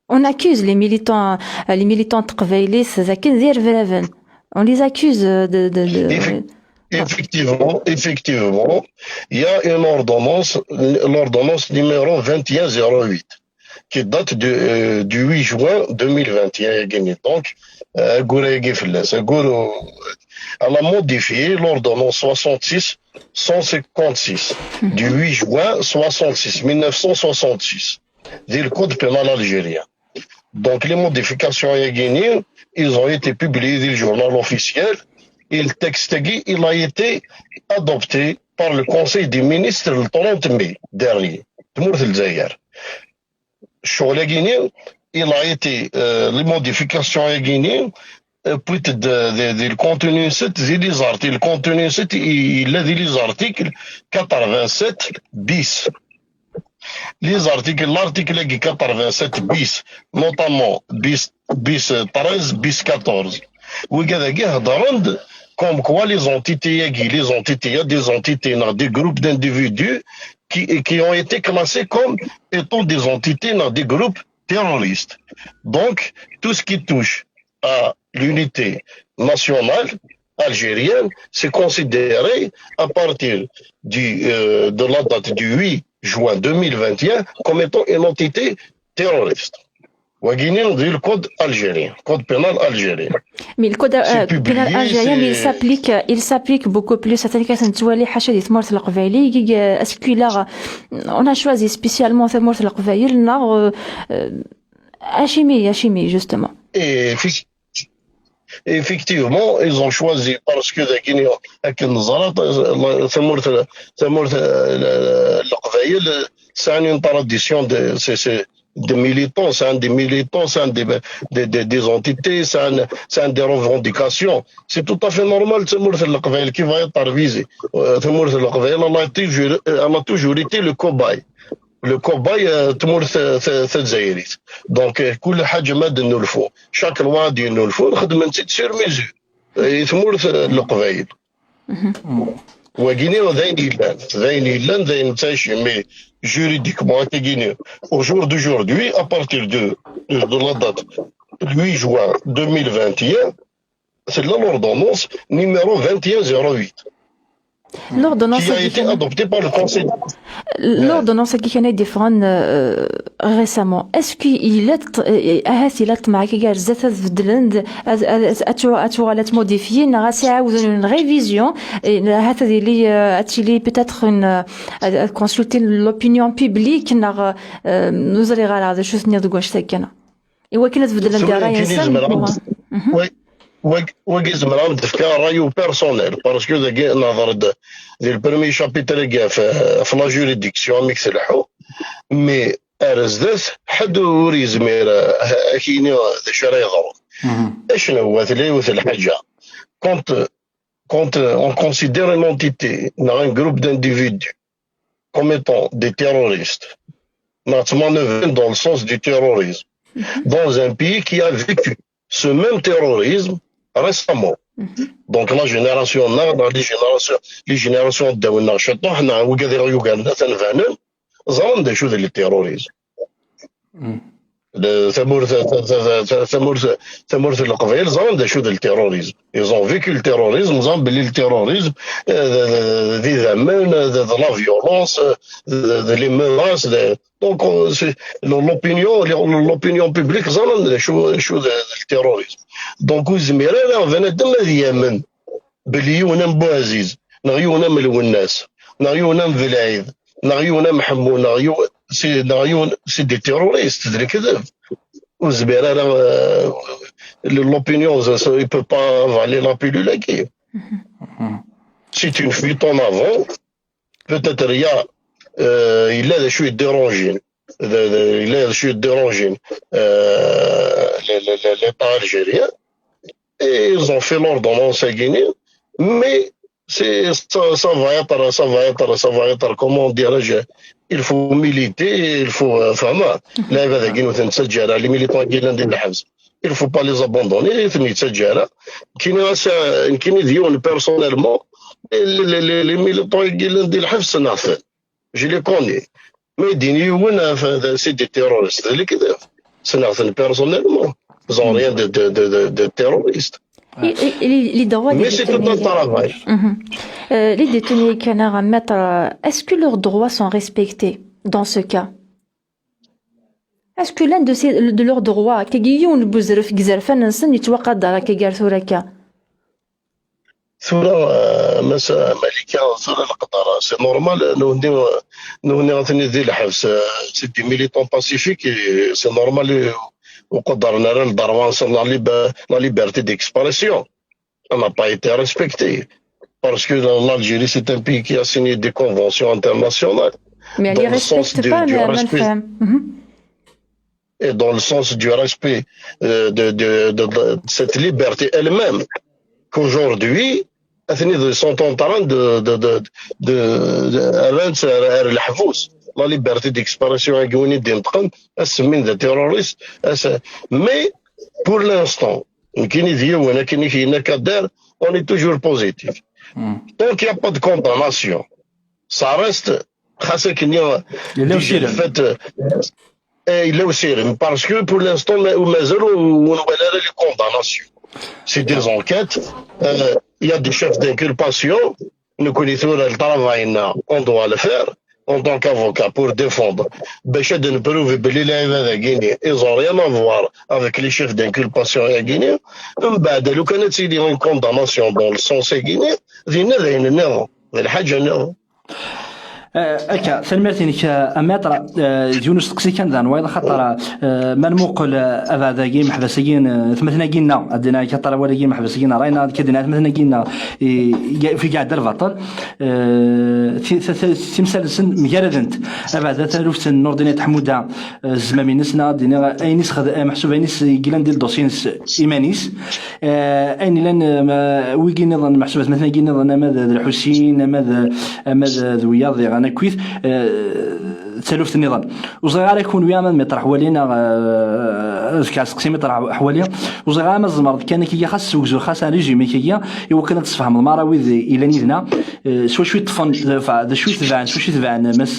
on accuse les militants, les militants teqbaylit, akken d irebraben. On les accuse de, de, de... Effectivement, effectivement, il y a une ordonnance, l'ordonnance numéro vingt et un zéro huit, qui date du, euh, du huit juin deux mille vingt et un. Donc, euh, elle a modifié l'ordonnance soixante-six cent cinquante-six du huit juin soixante-six, mille neuf cent soixante-six, dans le code pénal algérien. Donc, les modifications, ils ont été publiées dans le journal officiel et le texte, il a été adopté par le Conseil des ministres le trente mai dernier. Il a été, euh, les modifications, euh, puis de, de, de contenu, c'est les articles. Le contenu, c'est, il a des articles quatre-vingt-sept bis. Les articles, l'article quatre-vingt-sept bis, notamment bis, bis treize, bis quatorze. Où il y a des comme quoi les entités, les entités, il y a des entités, des groupes d'individus qui, qui ont été classés comme étant des entités, des groupes terroristes. Donc, tout ce qui touche à l'unité nationale algérienne, c'est considéré à partir du, euh, de la date du huit juin deux mille vingt et un comme étant une entité terroriste. Wagini, on dit le code algérien, code pénal algérien. Mais le code euh, pénal algérien, il s'applique, il s'applique beaucoup plus. Certaines questions, tu vois, les hachadis morts, le Qbaili, est-ce qu'il a, on a choisi spécialement ces morts, le Qbaili, non, euh, euh, Hachimi, Hachimi, justement. Et effectivement, ils ont choisi parce que akken neẓra, tamurt, tamurt, Leqbayel, c'est une tradition de, c'est, c'est des militants, c'est des militants, c'est des, des, des, des entités, c'est des revendications. C'est tout à fait normal, c'est Leqbayel qui va être visé. Leqbayel, elle a toujours été le cobaye. Le cobaye, euh, تمورث تزايريت. Donc, euh, كل حاجة ما نولفو. Chaque loi دي نولفو، نخدم نسيت sur mesure. تمورث Leqbayel. Wagini, d ayen yellan. D ayen yellan, d ayen ntacin. Mais juridiquement, au jour d'aujourd'hui, à partir de, de la date du huit juin deux mille vingt et un, c'est l'ordonnance numéro vingt et un zéro huit. L'ordonnance qui a été adoptée par le Conseil. L'ordonnance qui a été défendue euh, récemment. Est-ce qu'il est, ahat il est معك كاع زاد تبدلند اتوالت موديفيي نغا سيعاودون une révision هذا اللي اتشيلي peut-être une consulter l'opinion publique نغا نزري غير هذا شو ثنيا دقواش ساكنه ايوا كنا تبدل انت راي انسان Wagi zemreɣ ad d-fkeɣ ṛṛay-iw personnel, parce que dagi nehḍer-d di le premier chapitre-agi ɣef la juridiction, amek tleḥḥu, mais ar zdat ḥedd ur yezmir ad k-yini d acu ara yeḍrun. Acnawat la yiwet lḥaǧa. Quand, quand on considère une entité, un groupe d'individus, comme étant des terroristes, dans le sens du terrorisme, dans un pays qui a vécu ce même terrorisme récemment. Donc la génération, les générations, les générations de ẓran d acu d le terrorisme. Tamurt, tamurt n Leqbayel ẓran d acu d le terrorisme. Ils ont vécu le terrorisme, ẓran belli le terrorisme, euh, d idammen, de la violence, de les menaces. Donc, euh, l'opinion, l'opinion publique ẓran d acu d le terrorisme. Donc, ur yezmir ara bnadem ad yamen belli yiwen am Buɛziz, neɣ yiwen am Lwennas, neɣ yiwen am Belɛid, neɣ yiwen am Ḥemmu, neɣ yiwen, c'est, neɣ yiwen, c'est des terroristes, d lekdeb. Ur yezmir ara, euh, l'opinion, il peut pas avaler la pilule-agi. C'est une fuite en avant. Peut-être il y a, euh, il a des choses dérangées. Il a des choses dérangées. Euh, l'État algérien. Et ils ont fait l'ordonnance à Guinée, mais c'est, ça, ça va être, ça va être, ça va être, comment dirais-je, il faut militer, il faut, euh, enfin, là, il va y avoir une certaine, les militants qui l'ont dit, Il faut pas les abandonner, ur ten-yettaǧǧa ara. Nekkini, ass-a, nekkini d yiwen personnellement, les, les, les, les militants i yellan di lḥebs, ssneɣ-ten. Je les connais. Ma yeddin yiwen, ah, c'est des terroristes, d lekdeb. Ssneɣ-ten personnellement. Ils ont rien de, de, de, de, de terroriste. Et, et, et les, les droits Mais des c'est tout un détenus. Travail. Mhm. Euh, les détenus, Kanara, maître, euh, est-ce que leurs droits sont respectés dans ce cas? Est-ce que l'un de, ces, de leurs droits, kagi yiwen n uzref deg izerfan-nsen yettwaqadar akka gar tura akka? Tura, euh, Massa Malika, tura leqder, c'est normal, nutni, nutni atni di lḥebs, euh, c'est des militants pacifiques, et c'est normal, euh, ur qadren ara le droit-nsen, la, libe- la liberté d'expression. Elle n'a pas été respectée. Parce que l'Algérie, c'est un pays qui a signé des conventions internationales. Mais elle Dans les le sens respecte du- pas, du mais respect. Enfin, mhm. Et dans le sens du respect, euh, de, de, de, de cette liberté elle-même, qu'aujourd'hui, ils sont en train de, de, de, de, de, de, la liberté d'expression, mais pour l'instant, on est toujours positif. Tant qu'il n'y a pas de condamnation, ça reste, خاصة كني Il est déjà aussi le fait, euh, eh, il est aussi, parce que pour l'instant, mais, mais zéro, on voit les condamnations. C'est des enquêtes, euh, il y a des chefs d'inculpation, nous connaissons le travail, on doit le faire en tant qu'avocat pour défendre. باش هاد نبروفي بلي العباد هاكيني, ils ont rien à voir avec les chefs d'inculpation هاكيني. من بعد, لو كانت تيدي une condamnation dans le sens هاكيني, دينا داين نظام, الحاجة نظام. Akka, tanemmirt-inek a maître. Yiwen usteqsi kan daɣen wayeḍ, axaṭer ma nmuqel abeɛd-agi, imeḥbas-agi, atmaten-agi-nneɣ, ad d-nini axaṭer awal-agi imeḥbas-agi n ṛṛay-nneɣ, ad d-nini atmaten-agi-nneɣ i iɛedda lbaṭel, timsal-nsen mgaradent. Abeɛda taluft n Nurdin Ayt Ḥmuda, zzmam-ines, neɣ ad d-iniɣ ayen i s-xed-, meḥsub ayen i s-yellan di ldosi-ines iman-is. Ayen yellan, wigi nniḍen, meḥsub atmaten-agi nniḍen, ama d, d Lḥusin, ama d, ama d, d wiyaḍ diɣen akkit, d taluft nniḍen. Ur ẓriɣ ara kunwi ama d Miṭr Ḥwali neɣ, ad fkeɣ aseqsi Miṭr Ḥwali, ur ẓriɣ ara ma tzemreḍ kan akka xas s ugzul, xas un résumé akka, i wakken ad tesfehmeḍ mara wid yellan yid-neɣ, s wacu i ṭṭfen, d acu i tebɛen, s wacu i tebɛen Mass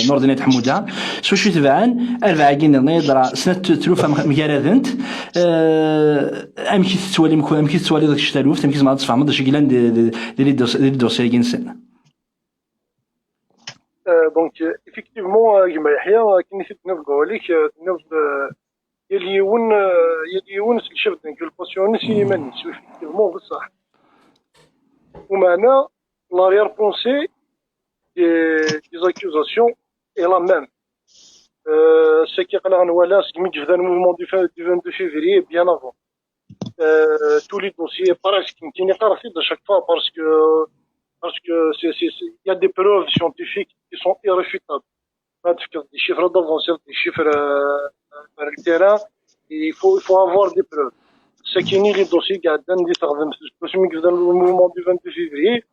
Nurdin Ayt Ḥmuda, s wacu i tebɛen arbaɛ-agi nniḍen i yeḍra snat tlufa mgaradent. Amek i tettwalim, amek i tettwaliḍ kečč taluft, amek i tzemreḍ ad tesfehmeḍ d acu i yellan di, di, di les dos-, di les dossiers-agi-nsen? Donc, effectivement, a gma Yeḥya, akken i t-id-tenniḍ deg wawal-ik, tenniḍ-d yal yiwen, yal yiwen s le chef d'inculpation-ines i yiman-is, effectivement, d ṣṣeḥ. Umeɛna, l'arrière-pensée des, des accusations est la même. Ass-agi aql-aɣ nwala segmi yebda le mouvement du, du vingt-deux février, bien avant. Tous les dossiers, presque, nekkini qqareɣ-t-id à chaque fois, parce que, parce que c'est, c'est, c'est, il y a des preuves scientifiques qui sont irréfutables. Ma tefkeḍ des chiffres, ad avancer des chiffres, vers le terrain, il faut, il faut avoir des preuves. Sakini, les dossiers قاعدين دي تخدم, c'est le mouvement du vingt-deux février,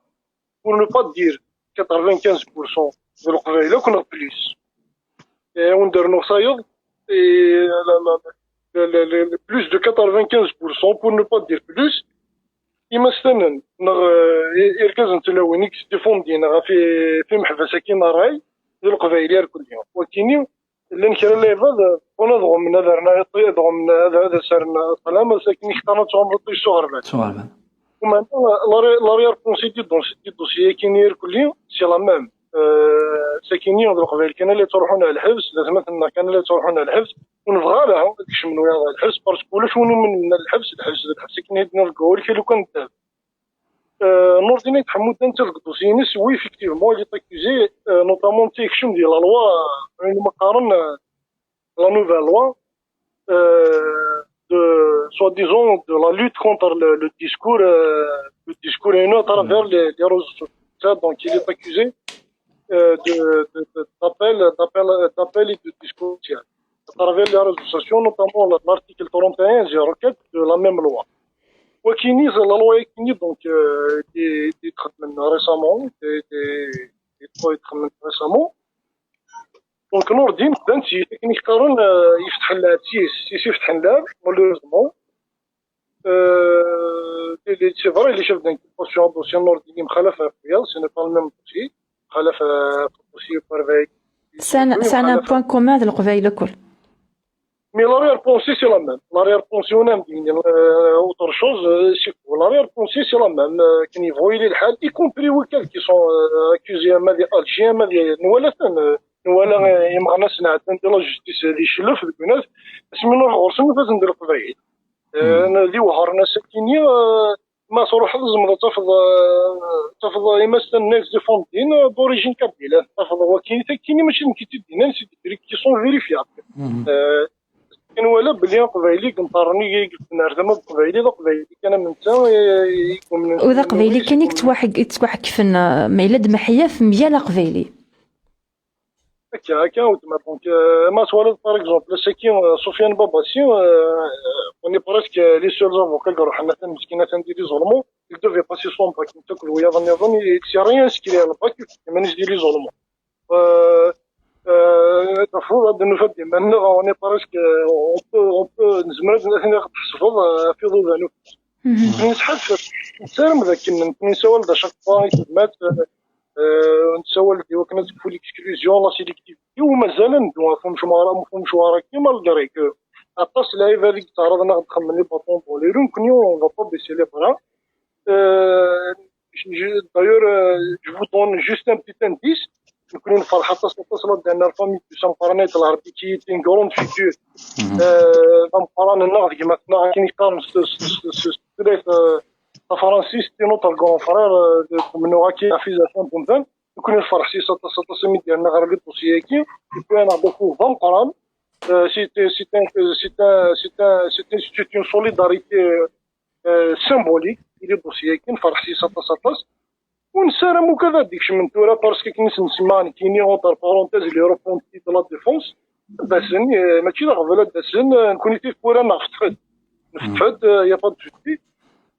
pour ne pas dire quatre-vingt-quinze pour cent de Leqbayel akk neɣ plus. Et on a, et la, la, la, la, la, plus de quatre-vingt-quinze pour cent, pour ne pas dire plus, imastenen, neɣ irgazen n tlawin i yesdifundin ɣef imeḥbas-agi n ṛṛay d Leqbayel irkelli. Wakini, llan kra n lɛibad, wwin ad ɣummen ad rren, ad ɣummen ad, ad asren ṭṭlam, akken i ktaren ad tɣummeḍ iṭij s uɣerbal. Umeɛna, l'arrière-pensée du dossier-agi irkelli, c'est la même. Sakini d Leqbayel kan ay yettruḥun ɣer lḥebs, d atmaten-nneɣ kan ay yettruḥun ɣer lḥebs, ur nebɣi ara ad kecmen wiyaḍ ɣer lḥebs, parce que ulac win umnen lḥebs, lḥebs d lḥebs, akken i d-nniɣ deg wawal, kra lukan d Nurdin Ayt Ḥmuda. Nurdin Ayt Ḥmuda, netta deg dossier-ines, oui, effectivement, il est accusé, notamment, netta yekcem di la loi, ayen umi qqaren, la nouvelle loi, de, soi-disant, de la lutte contre le, le discours, le discours haineux à travers les, les réseaux sociaux. Donc, il est accusé de, de, de, d'appel, d'appel, d'appel et de discours à travers les réseaux sociaux, notamment l'article trente et un zéro quatre de la même loi. Wakini, la loi yakini, donc, des, des traitements récemment, des, des, des trois traitements récemment. Donc, Nurdin, d ansi, akken i qqaren, yefteḥ llɛeb s yes, s yes i fetḥen llɛeb, malheureusement, Euh, les, les, c'est vrai, les chefs d'inculpation, dossier Nordini, مخالف à Fouya, ce n'est pas le même dossier. مخالف à dossier Parvay. C'est un, c'est un point commun de Leqbayel الكل. Mais l'arrière-pensée, c'est la même. L'arrière-pensée, on aime dire, euh, autre chose, euh, c'est quoi ? L'arrière-pensée, c'est la même. Euh, كان يبغوا يلي الحال, y compris وكال qui sont, euh, accusés, أما دي Algériens, أما دي نوالا, euh, نوالا, euh, يمغنا سنعدن دي la justice, دي شلف, دي كناس, اسمي نروح غرسن نفاس ندير القبايل. Euh, دي وهرنا سكيني, euh, ما تروح تزمر تفض, euh, تفض إما ستناك دي فوندين, euh, d'origine kabyle. تفض وكيني تكيني ماشي نكي تدينا, c'est des trucs qui sont vérifiables. Euh, كنوالا بلي قبايلي كنطرني يقفنا زعما قبايلي ذا قبايلي كان من تا يكون وذا قبايلي كان يتواحد يتواحد كفن ما إلا دمحية في ميال قبايلي. هكا هكا وتما donc, euh, ما سوالف par exemple ساكي, euh, سفيان باباسي, euh, on est presque les seuls avocats اللي روحنا ثان مسكينة ثان دي les Allemands, il devait passer son bac, نتاكل ويا ظني ظني c'est rien inscrit à le bac, mais نجدي les Allemands. Euh, euh, تفوض هاد النفاد ديما نغ on est presque, euh, on peut, on peut نزمر هاد الناس اللي غتحسبض, euh, في ظل ذا نفس. نسحب نسالم ذاك نسوال ذا chaque fois يتمات, euh, نسوال دي وكنا تكفو l'exclusion, la sélectivité, ومازال ندوى في مشوارا, في مشوارا كي malgré que aṭas لعيبة هذيك تعرضنا غتخمم les bâtons dans les roues, كنيو on va pas baisser les bras. Euh, je, je, d'ailleurs, euh, je vous donne juste un petit indice. نكون نفرح حتى ستة عشر لان la famille du Samqranit العربي qui est une grande figure. Euh, Samqran ناغ ديما تناغ كي نقارن س س س س س ثلاث, euh, فرانسيس c'est notre grand frère, euh, de منو غاكي عفيزة فان بومبان. نكون نفرح سي ستة عشر ستة عشر ميديا ناغ لي دوسيي كي يكون انا beaucoup Samqran. Euh, c'est c'est un c'est un c'est un c'est une solidarité, euh, symbolique. Il est aussi كي نفرح سي سطاس سطاس ونسارم وكذا ديك من تورا parce que كي نسمع كيني entre parenthèses les repentis de la défense. داسن, euh, ماشي لا غفله داسن, euh, نكون في كورا نفتحد نفتحد, euh, y a pas de souci.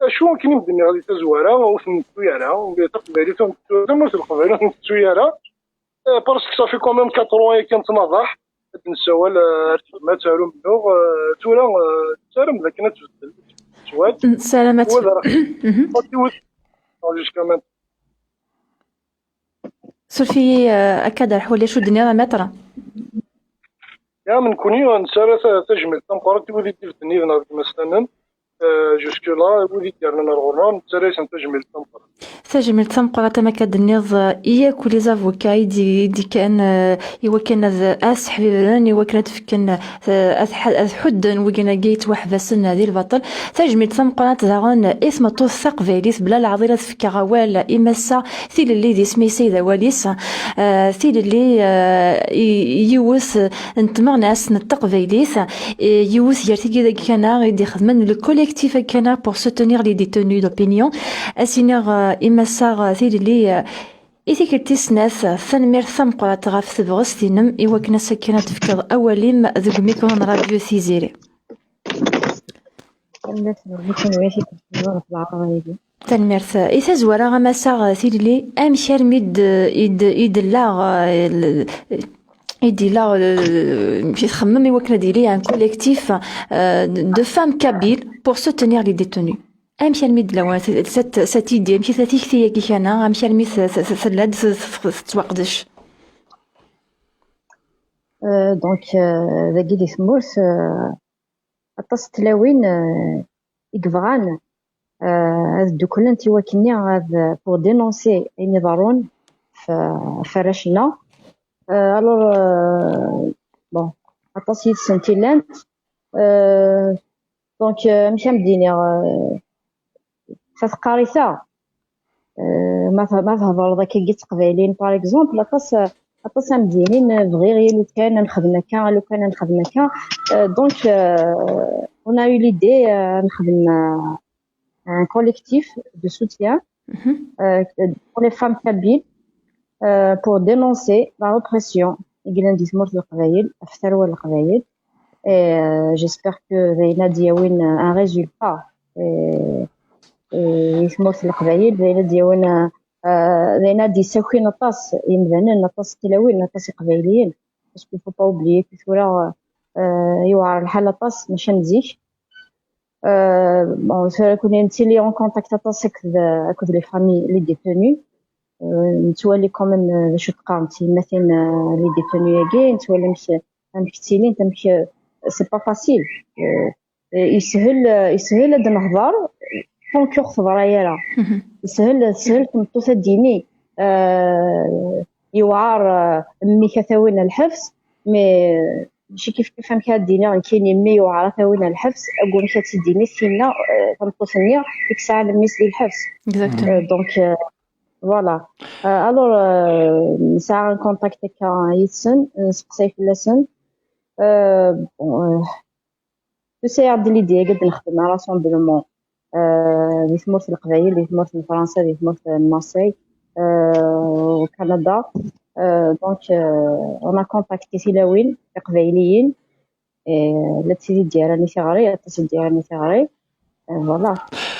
شو كاين بدني غادي تزواره وثنتو يرى تقبالي ثنتو زعما تقبالي ثنتو يرى. Parce que ça fait quand même quatre ans كنت ناضح نسوال, آه، ما تارو منو, آه، تورا, آه، تارم ذاك نتبدل سواد. سلامات. ولا راه pas de doute. Jusqu'à maintenant. سولفي, آه، أكاد راح ولي شو الدنيا راه ماترا. يا من كوني نسارة تجمل تنقرأ تودي تفتني ذنا مثلا. آه، jusque là ودي تيرنا نرغرنا نسارة تجمل تنقرأ. Tajmilt tameqqrant ama akka d-tenniḍ, eh, i yakk les avocats i d-, i d-ikkan, eh, i wakken ad, ad sseḥbibren, i wakken ad fken, eh, ad ḥ-, ad ḥudden wigin-agi yettwaḥbasen di lbaṭel. Tajmilt tameqqrant daɣen i tmeṭṭut taqbaylit, bla leɛḍil ad fkeɣ awal i Massa Tilelli d isem-is i d awal-is. Eh, Tilelli, eh, i, i yiwet n tmeɣnast n teqbaylit, eh, yiwet gar tigi d akkana i d-ixedmen le collectif akkana pour soutenir les détenus d'opinion. Ad s-iniɣ, eh, i Massa Tilelli, eh, i tikkelt tis snat, tanemmirt tameqqrant ɣef tebɣest-inem i wakken ass akken ad d-tefkeḍ awal-im deg umikru n Radio Tiziri. Tanemmirt. I tazwara, a Massa Tilelli, amek armi d-, i d-, i d-, i d-illa, eh, l-, i d-illa, eh, amek i txemmem i wakken ad yili un collectif, eh, de femmes kabyles pour soutenir les détenus? Amek armi d-illa cette, cette idée, amek i tella tikti-agi kana, amek armi t-, t-, t-, tella-d t-, t-, tettwaqdec? Euh, donc, euh, dagi di tmurt, euh, aṭas n tlawin, euh, i yebɣan, euh, ad dduklent i wakken-nni ad, pour dénoncer ayen iḍerrun f-, f warrac-nneɣ. Euh, alors, euh, bon, aṭas yid-sent i llant. Euh, donc, euh, amek am d-iniɣ, euh, taseqqarit-a, euh, ma th-, ma thedreḍ akka i teqbayliyin, par exemple, aṭas, aṭas am d-yinin, euh, bɣiɣ i lukan ad nexdem akka, lukan ad nexdem akka. Euh, donc, euh, on a eu l'idée, euh, ad nexdem, euh, un collectif de soutien, euh, pour les femmes kabyles, euh, pour dénoncer la répression i yellan di tmurt n Leqbayel ɣef tarwa n Leqbayel. Et, euh, j'espère que d ayen ad d-yawin, euh, un résultat, euh, i tmurt n Leqbayel, d ayen ad d-yawin, euh, euh, d ayen ad d-yessakin aṭas imdanen, aṭas n tlawin, aṭas iqbayliyen. Parce qu'il faut pas oublier que tura, euh, yewɛer lḥal aṭas, mačči am zik. Euh, bon, tura kunni nettili en contact aṭas akked, akked les familles, les détenus. Euh, nettwali quand même, euh, d acu teqqarent tyemmatin, euh, les détenus-agi, nettwali amek, amek ttilint, amek, euh, c'est pas facile. Euh, euh, yeshel, euh, yeshel ad nehḍer tant que ur teḍra ara. Yeshel, teshel tmeṭṭut ad d-tini, euh, yewɛer, euh, mmi-k ad t-awin ɣer lḥebs, mais, euh, mačči kif kif amek ad d-iniɣ nekkini mmi yewɛer ad t-awin ɣer lḥebs, akked wamek ad tt-id-tini tinna, euh, tameṭṭut-nni i yesɛan mmi-s di lḥebs. Exactement. Euh, donc, euh, voilà. Euh, alors, euh, nesɛa un contact akka yid-sen, nesteqsay fell-asen. Euh, bon, euh, tusa-yaɣ-d l'idée-agi ad nexdem un rassemblement, euh, di tmurt n Leqbayel, di tmurt n Fransa, di tmurt n Marseille, euh, au Canada. Euh, donc, euh, on a contacté tilawin iqbayliyin. Et la ttili d-yerran i tiɣri, aṭas i d-yerran i tiɣri. Euh, voilà.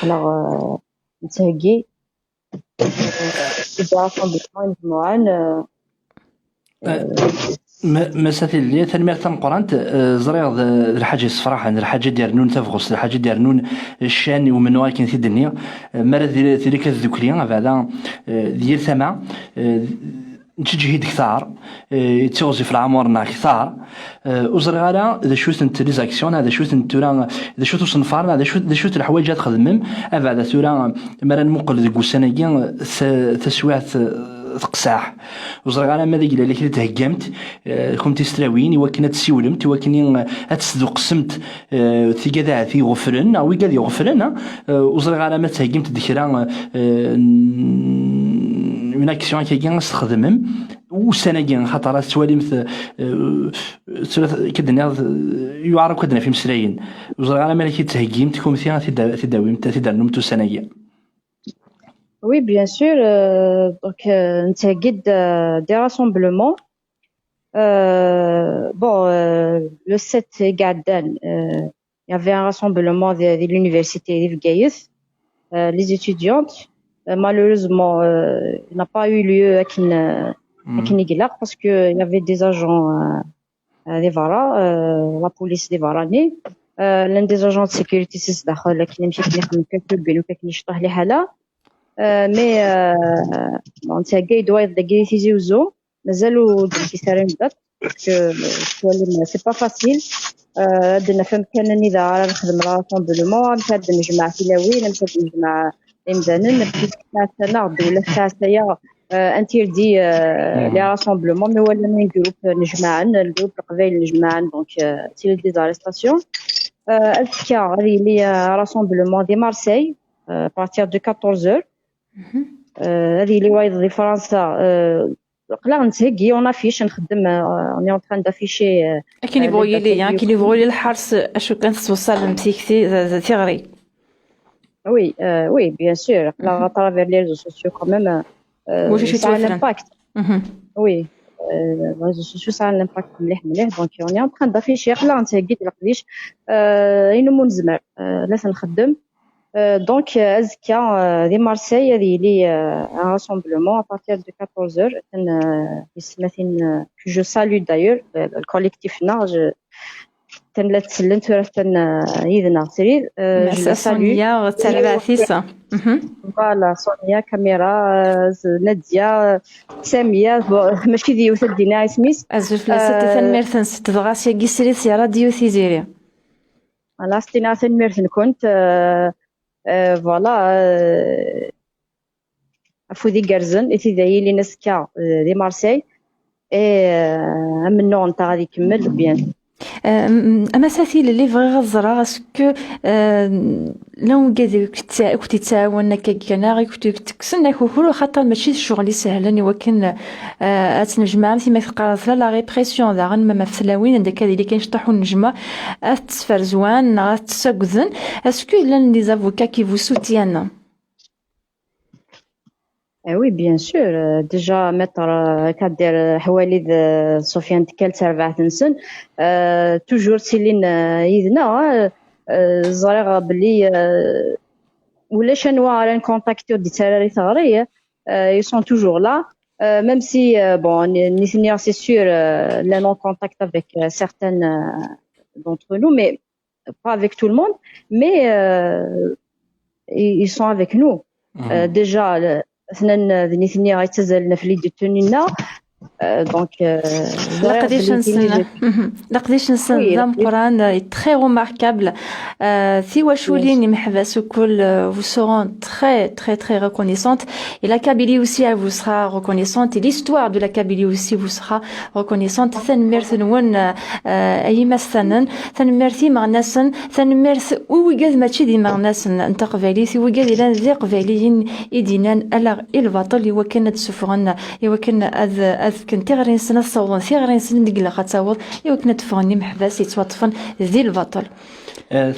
Alors, euh, nettheggi, euh, i rassemblement imejmuɛen, euh, Euh, Ma- Massa Tilelli, tanemmirt tameqqrant. Euh, ẓriɣ d d lḥaǧa yessefraḥen, d lḥaǧa i d-irennun tabɣest, d lḥaǧa i d-irennun ccan i umennuɣ akken t-id-nniɣ. Euh, mi ara d- tili akka tdukli, abeɛda, euh, d yir tama, euh, nettǧehhid ktar, euh, yettiɣzif leɛmur-nneɣ ktar. Euh, ur ẓriɣ ara d acu-tent les actions, neɣ d acu-tent tura, d acu-t usenfar, neɣ d acu, d acu-t leḥwayeǧ ad txedmem, abeɛda tura, mi ara nmuqel deg ussan-agi, ta- taswiɛt, euh, teqseḥ. Ur ẓriɣ ara ma d agellal i d-theggamt, eh, kumt s tlawin, i wakken ad tessiwlemt, i wakken i, eh, ad tesduqsemt, eh, tigad ahat iɣeflen, neɣ wigad iɣeflen, eh, eh, ur ẓriɣ ara ma d-theggamt-d kra, eh, n- une action akkagi ad s-txedmem ussan-agi, xaṭer ad tettwalimt, eh, tura k-, ad d-nniɣ, eh, yuɛer akk ad d-naf imeslayen. Ur ẓriɣ ara ma d ak-d-theggimt kumt ad t-id-, ad t-id-tawimt, ad t-id-ternumt ussan-agi. Oui, bien sûr. Euh, donc, euh, nettheggi-d, euh, des rassemblements. Euh, bon, euh, le sept i iɛeddan, euh, il y avait un rassemblement de, de l'université de Bgayet, euh, les étudiantes. Euh, malheureusement, euh, il n'a pas eu lieu akken, euh, akken i ilaq parce que il y avait des agents, euh, euh, di berra, euh, la police di berra-nni. Euh, llan des agents de sécurité si sdaxel, akken amek akken ixemmem kan turbine, akken yecṭeḥ liḥala. Euh, mais, euh, bon, netthegga-d wayeḍ dagi di Tizi Uzzu, mazal ur d-yekkis ara date, parce que, euh, tettwalim, c'est pas facile. Euh, ad naf amkan anida ara nexdem le rassemblement, amek ad nejmeɛ tilawin, amek ad nejmeɛ imdanen, parce que tettɛassa-aɣ-d wala tettɛassa-yaɣ, euh, interdit, euh, les rassemblements, mais wala un groupe nejmaɛen, le groupe Leqbayel nejmaɛen, donc, euh, c'est des arrestations. Euh, azekka, ad yili, euh, un rassemblement di Marseille, euh, à partir de quatorze heures. Euh, ad yili wayeḍ di Fransa, euh, aql-aɣ nettheggi, on affiche, nxeddem, euh, on est en train d'afficher, euh, Akken euh, yebɣu les yili, dates akken yebɣu yili lḥers, acu kan tettwaṣṣalem tikti, d- d- tiɣri. Oui, euh, oui, bien sûr. Aql-aɣ à travers les réseaux sociaux quand même, euh, Wacu i ça a un yettwafren? Impact. Mhm. Oui, euh, les réseaux sociaux, ça a un impact mliḥ, mliḥ. Donc, on est en train d'afficher, aql-aɣ nettheggi-d leqdic, euh, ayen umi nezmer, euh, la t-nxeddem. Euh, donc, euh, azekka, euh, di Marseille, ad yili, euh, un rassemblement à partir de quatorze heures. Atan, euh, tis snat-nni, euh, que je salue d'ailleurs, euh, le collectif-nneɣ, je, atan la ttellen tura, atan, euh, yid-neɣ srid. Euh, je Massa les salue. Sonia, d tarbaɛt-is. Mhm. Voilà, Sonia, caméra, euh, Nadia, euh, Samia, bon, mačči d yiwet ad d-iniɣ isem-is. Azul fell-asent, Euh, tanemmirt-nsent, dɣa syagi srid si Radio Tiziri. Voilà, s-ttiniɣ tanemmirt-nkent, euh, euh, voilà, euh, afud igerrzen i tid ara yilin azekka, euh, di Marseille, et, euh, amennuɣ-nteɣ ad ikemmel, bien. Euh, Massa Tilelli, bɣiɣ ad ẓreɣ, est-ce que, euh, llan wigad i kent-, i kent-yettɛawanen akka kan, i kent-, i kent-tekksen akukru, xaṭer mačči d ccɣel isehlen i wakken, euh, ad tnejmaɛem, imi teqqareḍ la, la répression daɣen, même ɣef tlawin, anda akka ad yili kan ciṭuḥ unejmaɛ, ad t-sferzwan neɣ ad t-ssagden. Est-ce que llan des avocats qui vous soutiennent? Eh oui, bien sûr. Euh, déjà, maître, euh, Kader, euh, Houalid, euh, Sofiane Tikkal, d tarbaɛt-nsen, euh, toujours ttilin, euh, yid-neɣ, hein. Euh, ẓriɣ belli, euh, ulac anwa ara ncontacti ur d-yettarra i teɣri, euh, ils sont toujours là. Euh, même si, euh, bon, ni- nitni, c'est sûr, euh, llan en contact avec, euh, certaines, euh, d'entre nous, mais pas avec tout le monde, mais euh, ils, ils sont avec nous. Euh, déjà, le- اثنين ذنيثني غيتزال في ليدي تونينا. Euh, donc, euh, لقديش نسن لقديش نسن ذا مقران. Très remarquable. Tiwaculin imeḥbas ukkul, vous seront très très très reconnaissantes, et la Kabylie aussi elle vous sera reconnaissante, et l'histoire de la Kabylie aussi vous sera reconnaissante. Tanemmirt-nwen, ay imastanen, tanemmirt imeɣnasen, tanemmirt i wigad mačči d imeɣnasen n taqbaylit, i wigad ilan d iqbayliyen i d-inan ala i lbaṭel i wakken ad d-suffɣen, i wakken ad, ad fken tiɣri-nsen, ad ssawḍen tiɣri-nsen anda ilaq ad taweḍ, i wakken ad d-ffɣen imeḥbas yettwaṭṭfen di lbaṭel.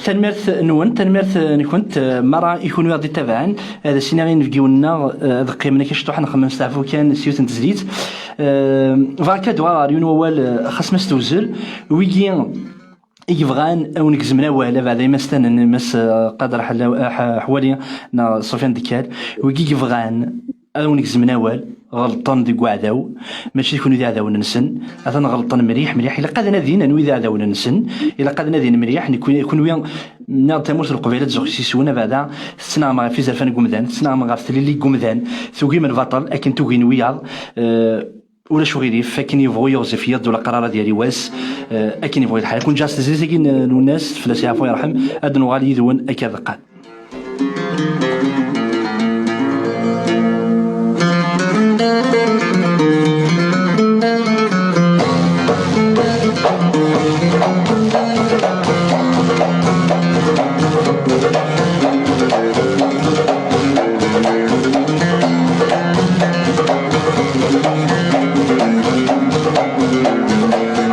Tanemmirt-nwen, tanemmirt-nkent merra i kunwi i ɣ-d-ittabaɛen. Ad as-iniɣ i yinebgiwen-nneɣ ad qqimen akka ciṭuḥ, ad nxemmem steɛfu kan s yiwet n tezlit. Bɣiɣ kan ad uɣaleɣ ɣer yiwen wawal, xas ma s tewzel, wigi i yebɣan ad wen-gezmen awal, abeɛda imastanen, Mass Qader Ḥwali neɣ Sufyan Dekkal, wigi i yebɣan ad wen-gezmen awal, ɣelṭen deg uɛdaw, mačči d kunwi d iɛdawen-nsen, atan ɣelṭen mliḥ, mliḥ, ilaq ad nadin anwi d iɛdawen-nsen, ilaq ad nadin mliḥ, kunwi, nniɣ-d tamurt n Leqbayel ad tzuxx s yiswen, abeɛda tettnaɣem ɣef izerfan n wemdan, tettnaɣem ɣef tlelli n wemdan, tugim lbaṭel akken tugin wiyaḍ, ulac uɣilif, akken yebɣu yiɣzif yiḍ, ula aqrar ad yali wass, akken yebɣu lḥal. Ad ken-ǧǧeɣ s tezlit-agi n Lwennas, fell-as yeɛfu yerḥem, ad nuɣal yid-wen akka d qqan.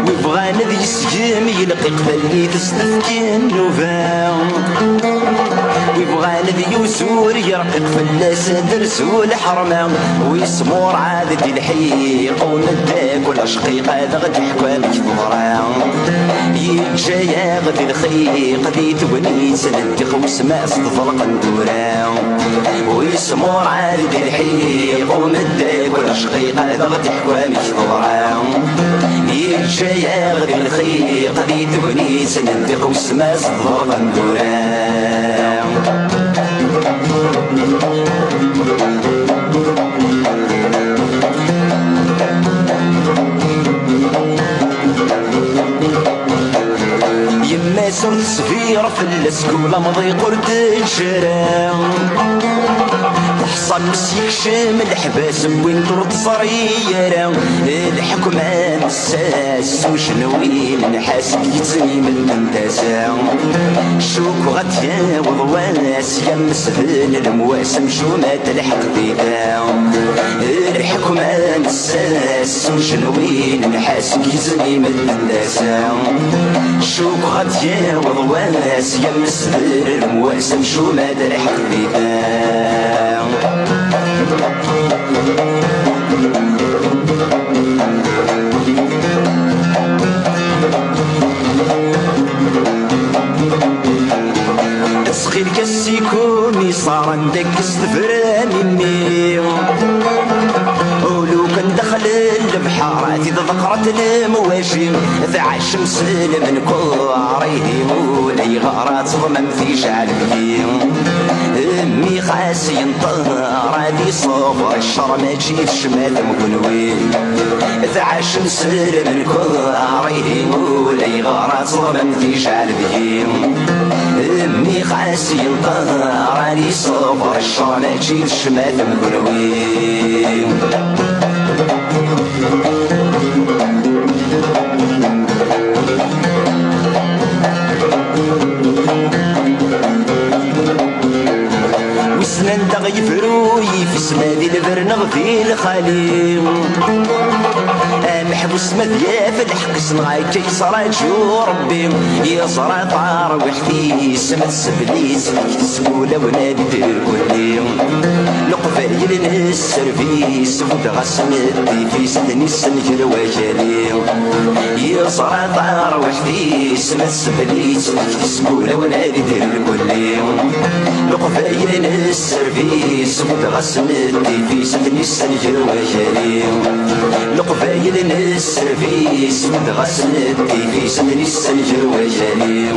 Wi bɣan ad yesgem yelqi qbal-nni tesdefki nnuba. Wi bɣan ad yusur yerqiq fell-as ad terzu lḥerma. Wi smurɛad di lḥiq umeddak ula cqiq ad ɣ-d-ḥku amek teḍra. Yeǧǧa-yaɣ di lxiq di tegnit n ddiq wesma s tḍelq n tura. Wi smurɛad di lḥiq umeddak ula cqiq ad ɣ-d-ḥku amek teḍra. Yeǧǧa-yaɣ di lxiq di tegnit n ddiq wesma s tḍelq n tura. Yemma-s ur tesbir fell-as kul amḍiq ur teǧǧi ara. Teḥṣa mi s-yekcem leḥbas wwin-t ur teẓri ara. Lḥekma n ssas s ujenwi n lḥas yettnim n tasa. Cukkeɣ ad d-yaweḍ wass yammes d lemwas amcum ad telḥeq dida. Lḥekma n ssas s ujenwi n lḥas n yizem imedden d asa. Cukkeɣ ad d-yaweḍ wass yammes d lemwas amcum ad telḥeq dida. Ttxil-k a ssikum iṣaṛen deg s tefram-nni. Ulukan daxel n lebḥer ad t-id-ḍeqqrent lemwaji. Tɛacem s lmenkuṛ ihi ulayɣer ad teḍmem tijɛal deg-i. Mmi xas yenṭer ad iṣber ccer mačči d ccmat n kenwi. Tɛacem s lmenkuṛ ihi ulayɣer ad teḍmem tijɛal deg-i. Mmi xas yenṭer ad iṣber ccer mačči d ccmat n kenwi. Wissen anda ɣ-yefru yifis, ma di lber neɣ di lxali. Ameḥbus ma d yaf lḥeqq-is neɣ akka yettṛaǧu Ṛebbi. Yeẓra tarwiḥt-is ma tessebli-tt deg tesgulawen ad d-irkelli. Leqbayel n sserbis buddeɣ-asen ddif-is d nissen gar wakali. Yeẓra tarwiḥt-is ma tessebli-tt deg tesgulawen ad d-irkelli. Leqbayel n sserbis, udɣasen d tifis, ad ten-issenger wakali. Leqbayel n sserbis, udɣasen d tifis, ad ten-issenger wakali.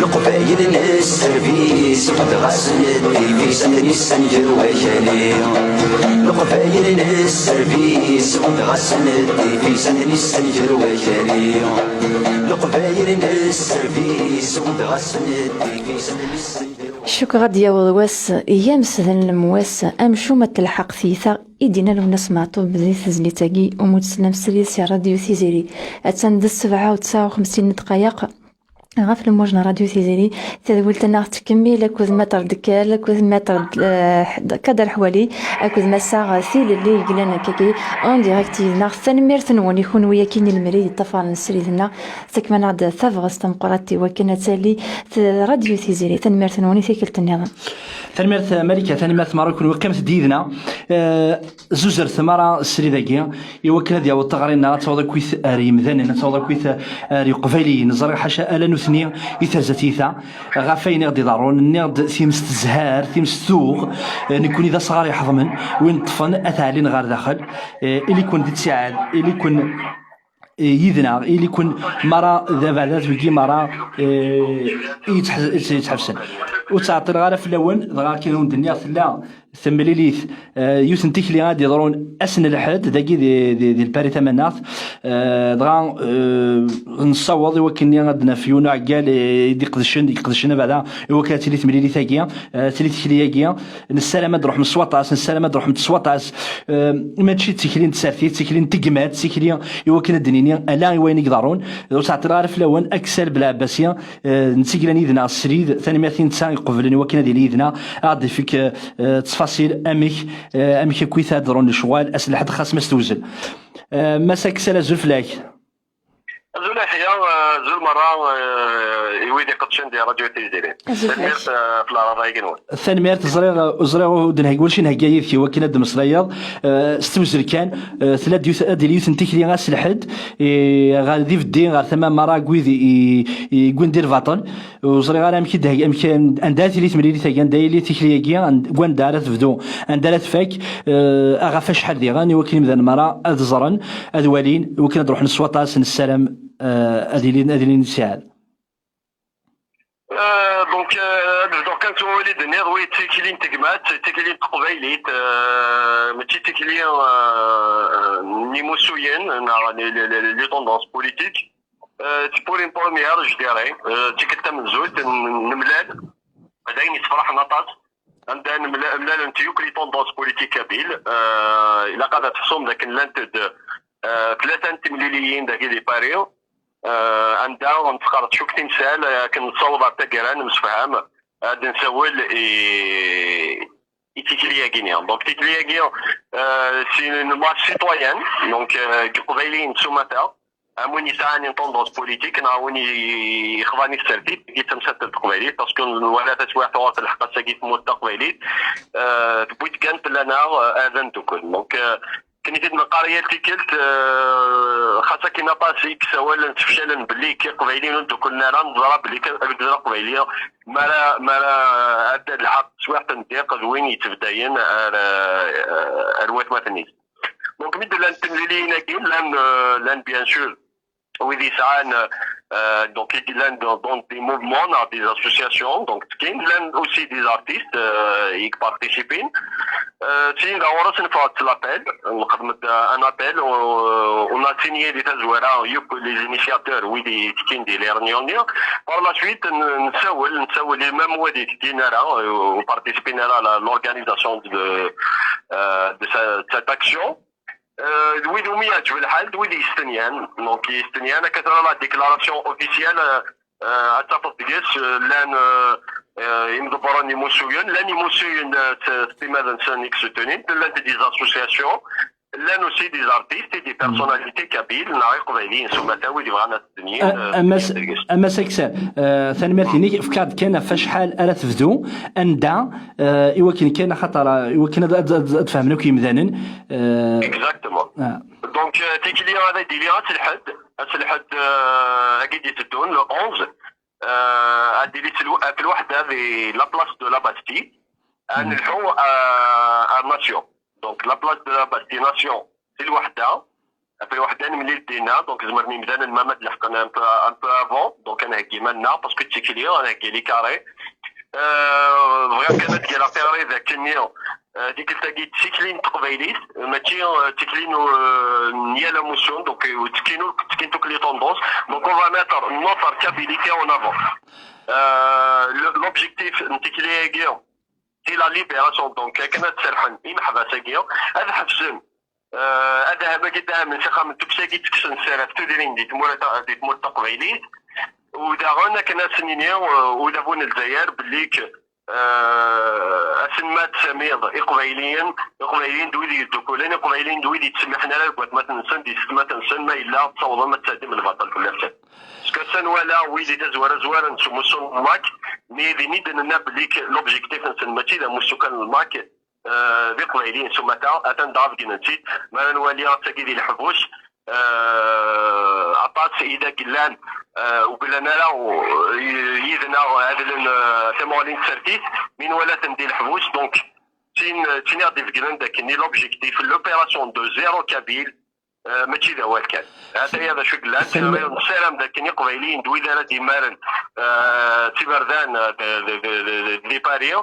Leqbayel n sserbis, udɣasen d tifis, ad ten-issenger wakali. Leqbayel n sserbis, udɣasen d tifis, ad ten-issenger wakali. Leqbayel n sserbis, udɣasen d tifis, ad ten-issenger wakali. Cukkeɣ ad d-yaweḍ wass, i yamesden lemwas, amcum ad telḥeq tiyita, i d-yenna Lwennas Meɛṭub di tezlit-agi, umi d-teslam srid si Radyu Tiziri. Attan d ssebɛa u tesɛa u xemsin n ddqayeq ɣef lmuj n Radyu Tiziri. Tadwilt-nneɣ tettkemmil akked Maître Dekkal, akked Maître d-, eh, Kader Ḥwali, akked Massa Tilelli yellan akkagi en direct yid-neɣ. Tanemmirt-nwen i kunwi akkin i lemri yeṭṭafaren srid-nneɣ. Tekmam-aɣ-d tabɣest tameqqrant i wakken ad tali t-, Radyu Tiziri. Tanemmirt-nwen i tikkelt nniḍen. Tanemmirt, Malika, tanemmirt merra i kunwi, qqimet-d yid-neɣ. Eh, zuzret merra srid-agi, i wakken ad yaweḍ teɣri-nneɣ, ad taweḍ akkit ar yimdanen, ad taweḍ akkit ar Iqbayliyen. Ẓriɣ ḥaca ala nutni i terza tyita ɣef wayen i ɣ-d-iḍerrun. Nniɣ-d times tezhar, times tuɣ, eh, nekkni d asɣar iḥeḍmen, win ṭṭfen ad t-ɛlin ɣer daxel. Eh, ili-ken di ttiɛad, ili-ken eh, yid-neɣ, ili-ken merra d abeɛda wigi merra, eh, i yettḥ-, yettḥebsen. Ur ttɛeṭṭileɣ ara fell-awen, dɣa akken i wen-d-nniɣ tella temlilit, eh, yiwet n tikli ad d-yeḍrun ass n lḥedd, dagi di, di, di Lpari Tamaneɣt. Eh, dɣa, eh, nessaweḍ i wakken ad d-naf yiwen uɛeggal, eh, i d-iqedcen, iqedcen abeɛda, i wakken ad tili temlilit-agi, eh, tili tikli-agi. Nessaram ad d-ruḥem s waṭas, nessaram ad d-ruḥem s waṭas. Eh, mačči d tikli n tsertit, d tikli n tegmat, d tikli i wakken ad d-nini ala i wayen i iḍerrun. Ur ttɛeṭṭileɣ ara fell-awen, Aksal Belɛebbasi, eh, netta i yellan yid-neɣ srid, tanemmirt i netta iqeblen i wakken ad yili yid-neɣ, ad aɣ-d-ifek, eh, ttfaṣil amek, eh, amek akkit ad d-ḍrun lecɣal ass n lḥedd xas ma s tewzel. Eh, Mass Aksal, azul fell-ak. Azul Aḥya, eh, azul merra, eh, i wid iqedcen di Radyu Tiziri. Azul fell-ak. Tanemmirt, eh, ɣef leɛraḍa-agi-nwen. Tanemmirt, ẓriɣ, ẓriɣ ur d-nheggi, ur d-nheggi yid-k i wakken ad d-temmeslayeḍ, eh, s tewzel kan, eh, tella-d yiwet, ad d-tili yiwet n tikli ass n lḥedd, eh, ɣer d ibeddi, ɣer tama merra n wid i, i, i wwin di lbaṭel. Ur ẓriɣ ara amek i d-, amek, anda ara tili temlilit-agi, anda ara tili tikli-agi, and-, deg wanda ara tebdu, anda ara tfak, eh, ɣef acḥal diɣen, i wakken imdanen merra ad ẓren, ad walin, i wakken ad ruḥen s waṭas, nessaram, eh, ad ilin, ad ilin ttiɛad. Euh, donc, euh, ad bduɣ kan s wawal i d-tenniḍ, wi d tikli n tegmat, d tikli n teqbaylit, euh, mačči d tikli, euh, n imussuyen, neɣ les, les, les, les tendances politiques. Euh, c'est pour une première, je dirais. Euh, d tikkelt tamenzut, n-, nemlal. D ayen yessefraḥen aṭas. Anda nemla-, mlalent yakk les tendances politiques kabyles. Euh, ilaq ad tḥessum d akken llant-d, euh, tlata n temliliyin dagi di Paris. Euh, anda nesqerdec akk timsal, euh, akken nessaweḍ ar taggara, nemsefham, ad nsawel i, i tikli-agi-nni. Donc, tikli-agi, euh, c'est une marche citoyenne, donc, euh, deg Iqbayliyen s umata. Am win yesɛan une tendance politique, neɣ win i-, yexḍan i tsertit, i tamsalt n teqbaylit, parce que nwala taswiɛt uɣur telḥeq ass-agi tmurt taqbaylit, euh, tewwi-d kan fell-aneɣ, euh, ad neddukel. Donc, euh, akken i t-id-neqqar yal tikkelt, euh, xas akken aṭas i yessawalen, ssefcalen belli iqbayliyen ur ddukulen ara, neẓra belli kan agdud aqbayli, mi ara, mi ara, euh, ad d-telḥeq teswiɛt n ddiq, d win yettbeddayen ar, euh, ar watmaten-is. Donc, mi d-llant temliliyin-agi, llan, euh, llan, bien sûr, wid yesɛan, euh, donc, i yellan dans, dans des mouvements, neɣ des associations, donc, tkin, llan aussi des artistes, euh, i participin. Euh, sin, ɣur-s neffeɣ-d s l'appel, nxedm-d, euh, un appel, on, on a signé di tazwara, yakk les initiateurs, wid i yetkin di les réunions-nni. Par la suite, n-, nessawel, nessawel i même wid i yetkin ara, euh, ur participin ara à la, l'organisation de, euh, de ce-, de cette action. Euh, d wid umi yeɛǧeb lḥal, d wid yestenyan. Donc, yestenyan, akka tura la déclaration officielle, euh, euh, ad tafeḍ deg-s, euh, llan, euh, euh, imḍebbren imussuyen, llan imussuyen, euh, s, s timmad-nsen i yessutunin, llant des associations, llan aussi des artistes et des personnalités kabyles, neɣ iqbayliyen s umata, wid yebɣan ad stenyin, a, euh, a Mass, deg-s. A Mass Aksal, euh, tanemmirt-inek, efk-aɣ-d kan ɣef wacḥal ara tebdu, anda, euh, i wakken kan, axaṭer, euh, i wakken ad, ad, ad, ad fehmen akk yimdanen, euh, Exactement. Ah. Donc, euh, tikli-a ad d-ili ass lḥedd, ass lḥedd, euh, agi d-iteddun, le onze. Euh, ad d-tili s lw- ɣef lweḥda di la place de la Bastille. Ad nelḥu euh, ar Nation. Donc la place de la Bastille, Nation, di lweḥda. Ɣef lweḥda nemlil dinna, donc zemren yimdanen ma ad leḥqen un peu, un peu avant, donc ad nheggi iman-nneɣ, parce que d tikli, ad nheggi les carrés. Euh, bɣiɣ kan ad d-greɣ tiɣri d akken-nni, euh, tikkelt-agi d tikli n teqbaylit, mačči euh, tikli n euh, n yal amussu, donc euh, ttekkin ur ttekkin toutes les tendances. Donc on va mettre notre Kabylie en avant. Euh, le- l'objectif n tikli-agi, c'est la libération, donc akken ad serḥen imeḥbas-agi, ad ḥebsen euh, ad ahem agi dahem s axxam n tukksa-agi ttekksen sser ɣef tudrin di tmura ta- di tmurt taqbaylit, u daɣen akken ad sen-iniɣ euh, ulabu n Lezzayer belli k asenmad samiḍ iqbayliyen, iqbayliyen d wid yeddukulen, iqbayliyen d wid yettsemmiḥen ara deg watmaten-nsen, di tetmaten-nsen, ma yella tessawḍem ad taddim lbaṭel fell-asen. Parce que ass-a nwala wid i tazwara zwaren s umussu n lmak, mi din i d-nenna belli k l'objectif-nsen mačči d amussu kan n lmak, euh, d iqbayliyen s umata, atan dɣa beggnen-tt-id. Mi ara nwali ass-agi di leḥbuc, euh, aṭas i d yellan euh, ur yellan ara u- yid-neɣ ɛedlen euh, tamuɣli n tsertit, mi nwala-ten di leḥbuc, donc tin tin i ɣ-d-ibeggnen d akken l'objectif, l'opération de zéro kabyle, euh, mačči d awal kan. Ataya d acu i yellan, nessaram d akken iqbayliyen d wid ara d-immaren euh, d tiberdan euh, de- de- de- de- de- di Paris,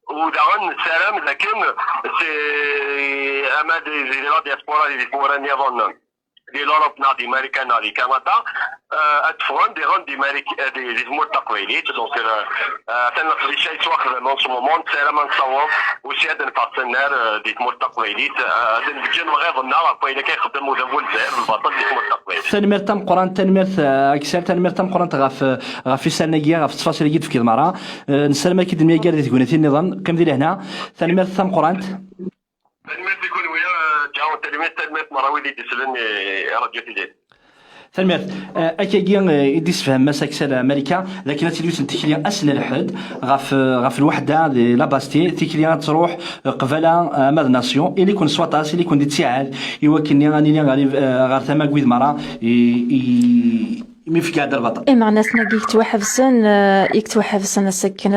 u daɣen nessaram d akken c'est ama di di la diaspora di tmura nniḍen di l'Europe neɣ di Marikan neɣ di Kanada, euh, ad ffɣen diɣen di Marik- euh, di di tmurt taqbaylit. Donc euh, euh, atan leqdic-a yettwaxdem en ce moment, nessaram ad nessaweḍ aussi ad neffeɣ s annar euh, di tmurt taqbaylit, euh, ad nbeǧǧen lɣiḍ-nneɣ ɣef wayen akka ixeddem udabu n Lezzayer d lbaṭel di tmurt taqbaylit. Tanemmirt tameqqrant, tanemmirt euh, Aksel, tanemmirt tameqqrant ɣef euh, ɣef isalen-agi, ɣef ttfaṣil-agi d-tefkiḍ merra. Euh, nessaram ad k-id-nemyager di tegnatin nniḍen. Qqim di lehna. Tanemmirt tameqqrant. Tanemmirt i kunwi, euh, Ǧaɛun, tanemmirt, tanemmirt merra wid i d-isellen i i Radio Tiziri. Tanemmirt. Euh, akkagi euh, i d-issefhem Mass Aksel Malika d akken ad tili yiwet n tikli ass n lḥedd ɣef euh, ɣef lweḥda di la Bastille, tikli ad truḥ euh, qbala euh, ama d Nation, ili-ken s waṭas, ili-ken di ttiɛad i wakken ad nili ɣer euh, ɣer tama n wid merra i i mi fk-iɛedda lbaṭel. Imeɣnasen-agi yettwaḥebsen, eh, i yettwaḥebsen ass-agi,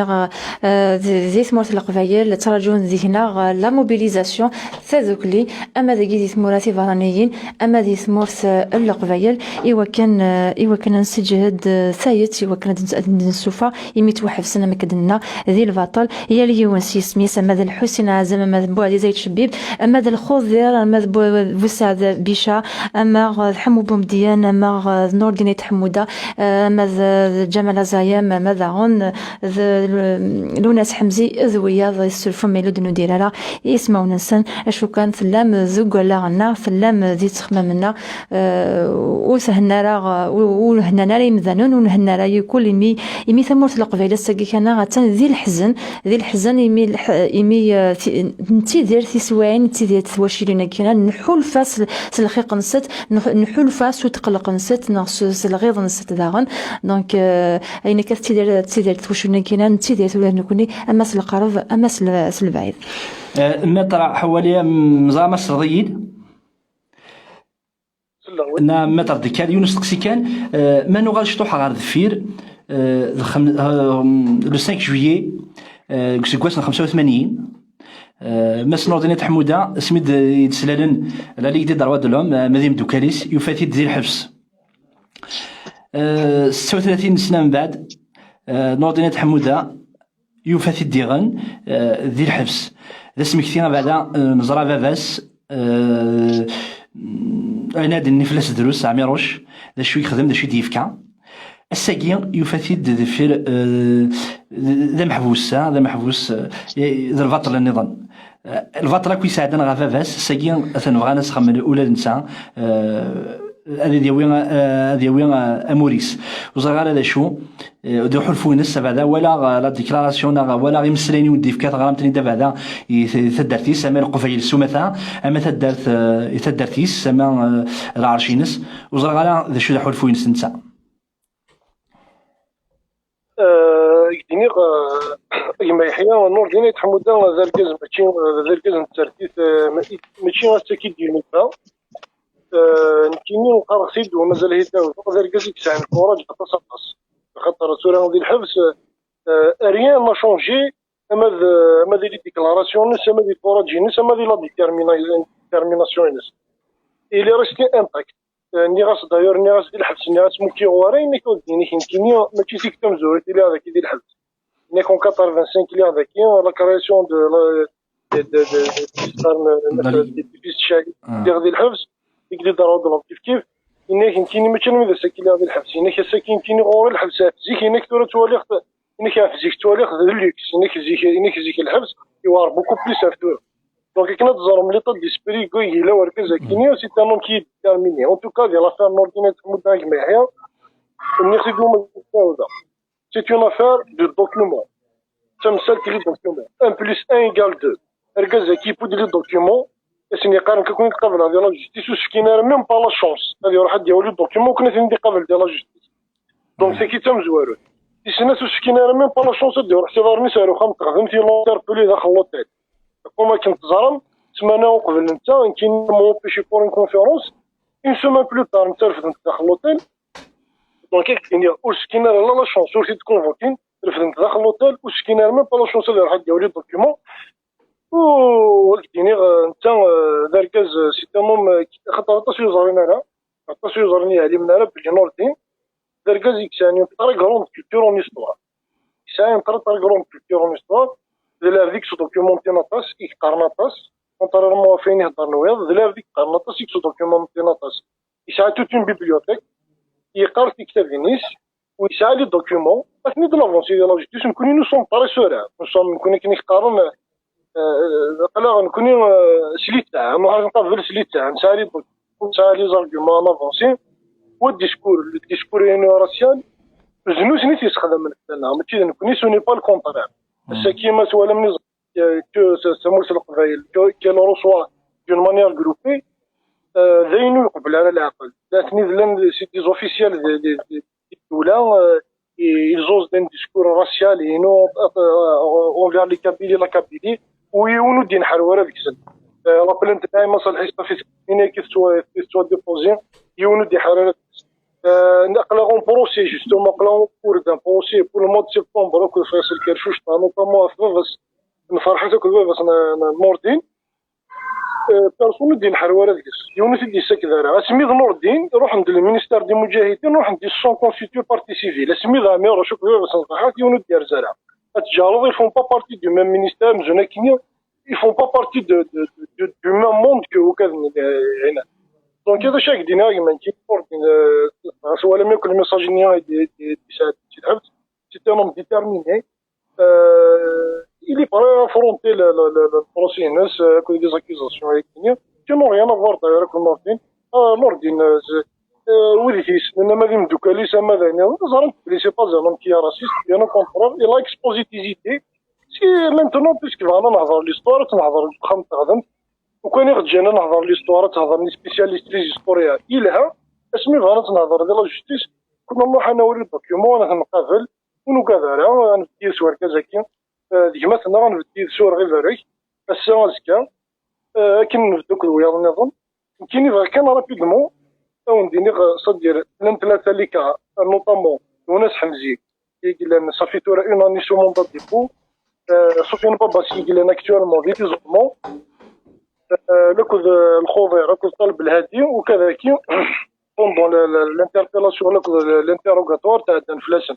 eh, di di tmurt n Leqbayel, ttraǧun deg-neɣ eh, la mobilisation, tadukli, ama dagi di tmura tiberraniyin, ama di tmurt eh, n Leqbayel, i wakken eh, i wakken ad nseǧhed eh, tayet, i wakken ad n- ad d-nsuffeɣ imi ttwaḥebsen, am akken d-nenna, di lbaṭel, yal yiwen s yisem-is, ama d Lḥusin Ɛazem, ama d Buɛziz Ayt Cebbib, ama d Lxudir, ama d Bu- Busaɛd Bica, ama d Ḥemmu Bumedyen, ama d Nurdin Ayt Ḥemmuda, ama d d Ǧamal Azayam, ama daɣen d L- Lunas Ḥemzi, d wiyaḍ i tessurfem, ma yella ur d-nudir ara ismawen-nsen. Acu kan, tellam deg wallaɣ-nneɣ, tellam di ttexmam-nneɣ, eh, ur thenna ara, ur ur hennan ara imdanen, ur nhenna ara yakul, imi imi tamurt n Leqbayel ass-agi kan attan di leḥzen, di leḥzen imi lḥ- imi eh, ti- nettidir tiswiɛin, nettidir twacilin-agi kan, nḥulfa s s lxiq-nsent, nḥ- nḥulfa s utqelleq-nsent neɣ s s lɣiḍ-nsent daɣen. Donc euh, ayen akka tettidir tettidir twacilin-agi kan, nettidir ula d nekkni, ama s lqerb ama s l- s lebɛid. Eh, Maître Ḥawali, mm, meẓra ma tesleḍ-iyi-d? Selleɣ, oui. Na Maître Dekal, yiwen usteqsi kan, eh, ma nuɣal cṭuḥ ɣer deffir, eh, d xam- eh, le cinq juillet, eh, deg useggas n xemsa u tmanyin, eh, Mass Nurdin At Ḥmuda, asmi d- i d-slalen la Ligue des droits de l'homme, eh, ma d imdukal-is, yufa-t-id di lḥebs. Eh, setta u tlatin sna mbeɛd, eh, Nurdin At Ḥmuda, yufa-t-id diɣen eh, di lḥebs. D asmekti abeɛda eh, neẓra baba-s, eh, ayen ad d-nini fell-as drus, Ɛmiruc, d acu i yexdem, d acu i d-yefka. Ass-agi yufa-t-id deffir eh, d d ameḥbus, ah, d ameḥbus eh, d lbaṭel nniḍen. Eh, lbaṭel akk yesɛeddan ɣef baba-s, ass-agi atan bɣan ad s-xemmen ula d netta, eh, ad yawi eh, ad yawi eh, amur-is. Ur ẓriɣ ara d acu, eh, d uḥulfu-ines abeɛda, walaɣ eh, la déclaration neɣ walaɣ imeslayen i wen-d-yefka, teɣram-ten-id abeɛda i t- i taddart-is, ama Leqbayel s umata, ama taddart eh, i taddart-is, ama eh, lɛerc-ines. Ur ẓriɣ ara d acu d aḥulfu-ines netta. Eh, i k-d-iniɣ eh, gma Yeḥya, Nurdin Ayt Ḥmuda d argaz, mačči d argaz n tsertit, eh, ma- mačči ass-agi i d-yenba. Eh, nekkini qqareɣ-t-id u mazal-it d argaz i yesɛan lkuṛaǧ aṭas aṭas. Xaṭer tura di lḥebs, euh, rien n'a changé, ama d, ama di les déclarations-ines, ama di les courage-ines, ama di la détermina-, détermination-ines. Il est resté intact. Euh, nniɣ-as d'ailleurs, nniɣ-as di lḥebs, nniɣ-as ma ur k-yuɣ wara, yenna-k ur d-yenna-k nekkini, mačči seg tamezwarut i lliɣ dagi di lḥebs. Yenna-k en quatre-vingt-cinq i lliɣ dagi, la création de la, de, de, de, de, de, de, de, de, de, de, de, de, lliɣ di lḥebs, deg di ddar udlam kif kif. Yenna-k nekkini mačči armi d ass-agi i lliɣ di lḥebs, yenna-k ass-agi nekkini ɣur-i lḥebs ɣef zik, yenna-k tura ttwaliɣ-t, yenna-k ɣef zik ttwaliɣ-t d luxe, yenna-k zik, yenna-k zik lḥebs yewɛer beaucoup plus ɣef tura. Donc akken ad teẓrem l'état d'esprit i yella urgaz akini, c'est un homme qui est déterminé. En tout cas, di l'affaire n Nordin Ayt Ḥmud, nniɣ-t-id i umezwaru da. C'est une affaire de document. D tamsalt n les documents. Un plus un égale deux. Argaz-agi yewwi-d les documents, asen-yeqqar nekk ad ken-id-qableɣ di la justice, ur s-fkin ara même pas la chance ad iruḥ ad d-yawi les documents, ur ken-id-iqabel di la justice. Donc, tagi d tamezwarut. Tis snat, ur s-fkin ara même pas la chance ad d-iruḥ s iḍarren-is ar uxxam n texdemt, i l'interpellé daxel l'hôtel. Comme akken teẓram, ssmana uqbel netta, nekkini m'ont empêché pour une conférence. Une semaine plus tard, netta refden-t daxel l'hôtel. Donc, akken d-iniɣ, ur s-fkin ara la la chance, ur t-id-convoquin, refden-t daxel l'hôtel, ur s-fkin ara même pas la chance ad iruḥ ad d-yawi les documents. U, akken d-iniɣ, netta, euh, d argaz, euh, c'est un homme, euh, xaṭer aṭas ur yeẓrin ara, aṭas ur yeẓrin, ur yeɛlimen ara belli Nordin d argaz i yesɛan une très grande culture en histoire. Yesɛa une très, très grande culture en histoire. D lɛebd i yettdocumentin aṭas, i yeqqaren aṭas, contrairement ɣef wayen i heddren wiyaḍ, d lɛebd i yeqqaren aṭas, i yettdocumentin aṭas. Yesɛa toute une bibliothèque, yeqqar tiktabin-is, u yesɛa les documents, ad ten-id-lavansi di la justice. Nekkni, nous sommes très sereins. Nous sommes, nekkni akken i yeqqaren, euh, aql-aɣ nekkni, euh, s littɛa, nruḥ ad nqabel s littɛa, nesɛa les documents, nesɛa les arguments à avancer. Wa discours, le discours-inu racial, d nutni i t-yessexdamen fell-aneɣ, mačči d nekkni, ce n'est pas le contraire. Ass-agi ma twalam niẓ-, euh, que s-, s tamurt n Leqbayel, que, qu'elle reçoit d'une manière groupée, euh, d ayen ur yeqbel ara leɛqel. D atni d llan, c'est des officiels de, de, de, de ddula, euh, ils osent un discours racial et non, euh, envers les Kabyles et la Kabylie, u yiwen ur d-yenḥer wara deg-sen. Euh, la plainte n Ɛima Ṣaleḥ, ça fait six semaines i tettwa-, i tettwa déposé, yiwen ur d-yenḥer ara deg-sen. Euh, aql-aɣ en procès, justement, aql-aɣ en cours d'un procès pour le mois de septembre, akked Faisal Kercuc, notamment ɣef baba-s n Ferḥat akked baba-s n, n Nordin. Euh, personne ur d-yenḥer wara deg-s. Yiwen ur t-id-yessaked ara. Asmi d Nordin, ruḥen-d le ministère des Moudjahidines, ruḥen-d, ils se sont constitués partie civile. Asmi d Ɛmiruc akked baba-s n Ferḥat, yiwen ur d-yerzi ara. Ad tǧareḍ, ils font pas partie du même ministère, amzun akkenni, ils font pas partie de, de, de, de, du même monde que ukaden, euh, hina. Donc, d acu i ak-d-iniɣ a gma Nordin, euh, ɣas twalam yakk le message-nni i d-, i d-, i d-, c'est un homme déterminé. Euh, il est prêt à affronter le, le, le, le procès-ines, euh, akked les accusations, et qui n'ont rien à voir d'ailleurs avec Nordin. Euh, Nordin, euh, c'est, euh, wid i t-yessnen, ama d imeddukal-is, ama d ayen, ẓran belli c'est pas un homme qui est raciste, bien au contraire, il a exposé des idées. Si maintenant, puisque bɣan ad nehḍer l'histoire, ad nehḍer deg uxxam n teɣdemt, u kan i ɣ-ǧǧan ad nehḍer l'histoire, ad tehḍer les spécialistes, les historiens, yelha, asmi bɣan ad nehḍer di la justice, kunna nruḥ ad nawi les documents, ad nqabel, ur nugad ara, ad nbedd yid-s urgaz-agi, eh, d gma-tneɣ, ad nbedd yid-s ur ɣ-ibarek, ass-a, azekka, eh, akken nbedd akked wiyaḍ nniḍen. Nekkini bɣiɣ kan rapidement ad wen-d-iniɣ, eh, c'est-à-dire, llan tlata les cas, eh, notamment Lwennas Ḥemzi, i yellan, ça fait tura une année sous mandat de dépôt, eh, Sofiane Babassi, i yellan actuellement di l'isolement, eh, akked, eh, Lxuḍir, akked Ṭaleb Lhadi, u kadaki, pendant le, le, l'interpellation, akked le, l'interrogatoire, tɛeddan fell-asen.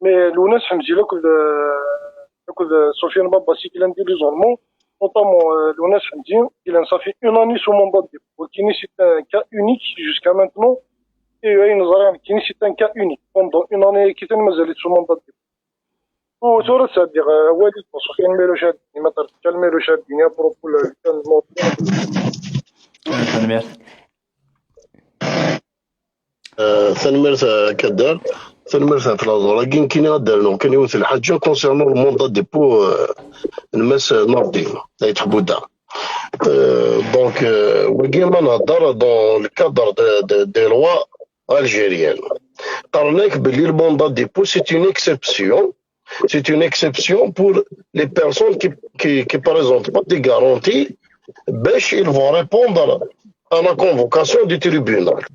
Mais Lwennas Ḥemzi, akked, eh, akked Sofiane Babassi, i yellan di l'isolement, notamment, eh, Lwennas Ḥemzi, i yellan, ça fait une année sous mandat de dépôt. Wakini, c'est un cas unique jusqu'à maintenant. Et, eh, ayen ẓriɣ nekkini, c'est un cas unique. Pendant une année, kif mazal-it sous mandat de dépôt. U tura ad sɛeddiɣ, eh, awal i Sofiane, ma yella ulac ad d-, ma terkal, ma yella ulac ad d-, à propos le, le cas de Nordin. Tanemmirt. Euh, tanemmirt a Kader, tanemmirt ɣef lehdur-agi. Nekkini ad d-rnuɣ kan yiwet n lḥaǧa concernant le mandat de dépôt, euh, n Mass Nordin Ayt Ḥbuda. Euh, donc, euh, wagi ma nehder dans le cadre de, de, des lois algériennes. Qqaren-ak belli le mandat de dépôt, c'est une exception. C'est une exception pour les personnes qui, qui, qui présentent pas des garanties, باش ils vont répondre à la convocation du tribunal.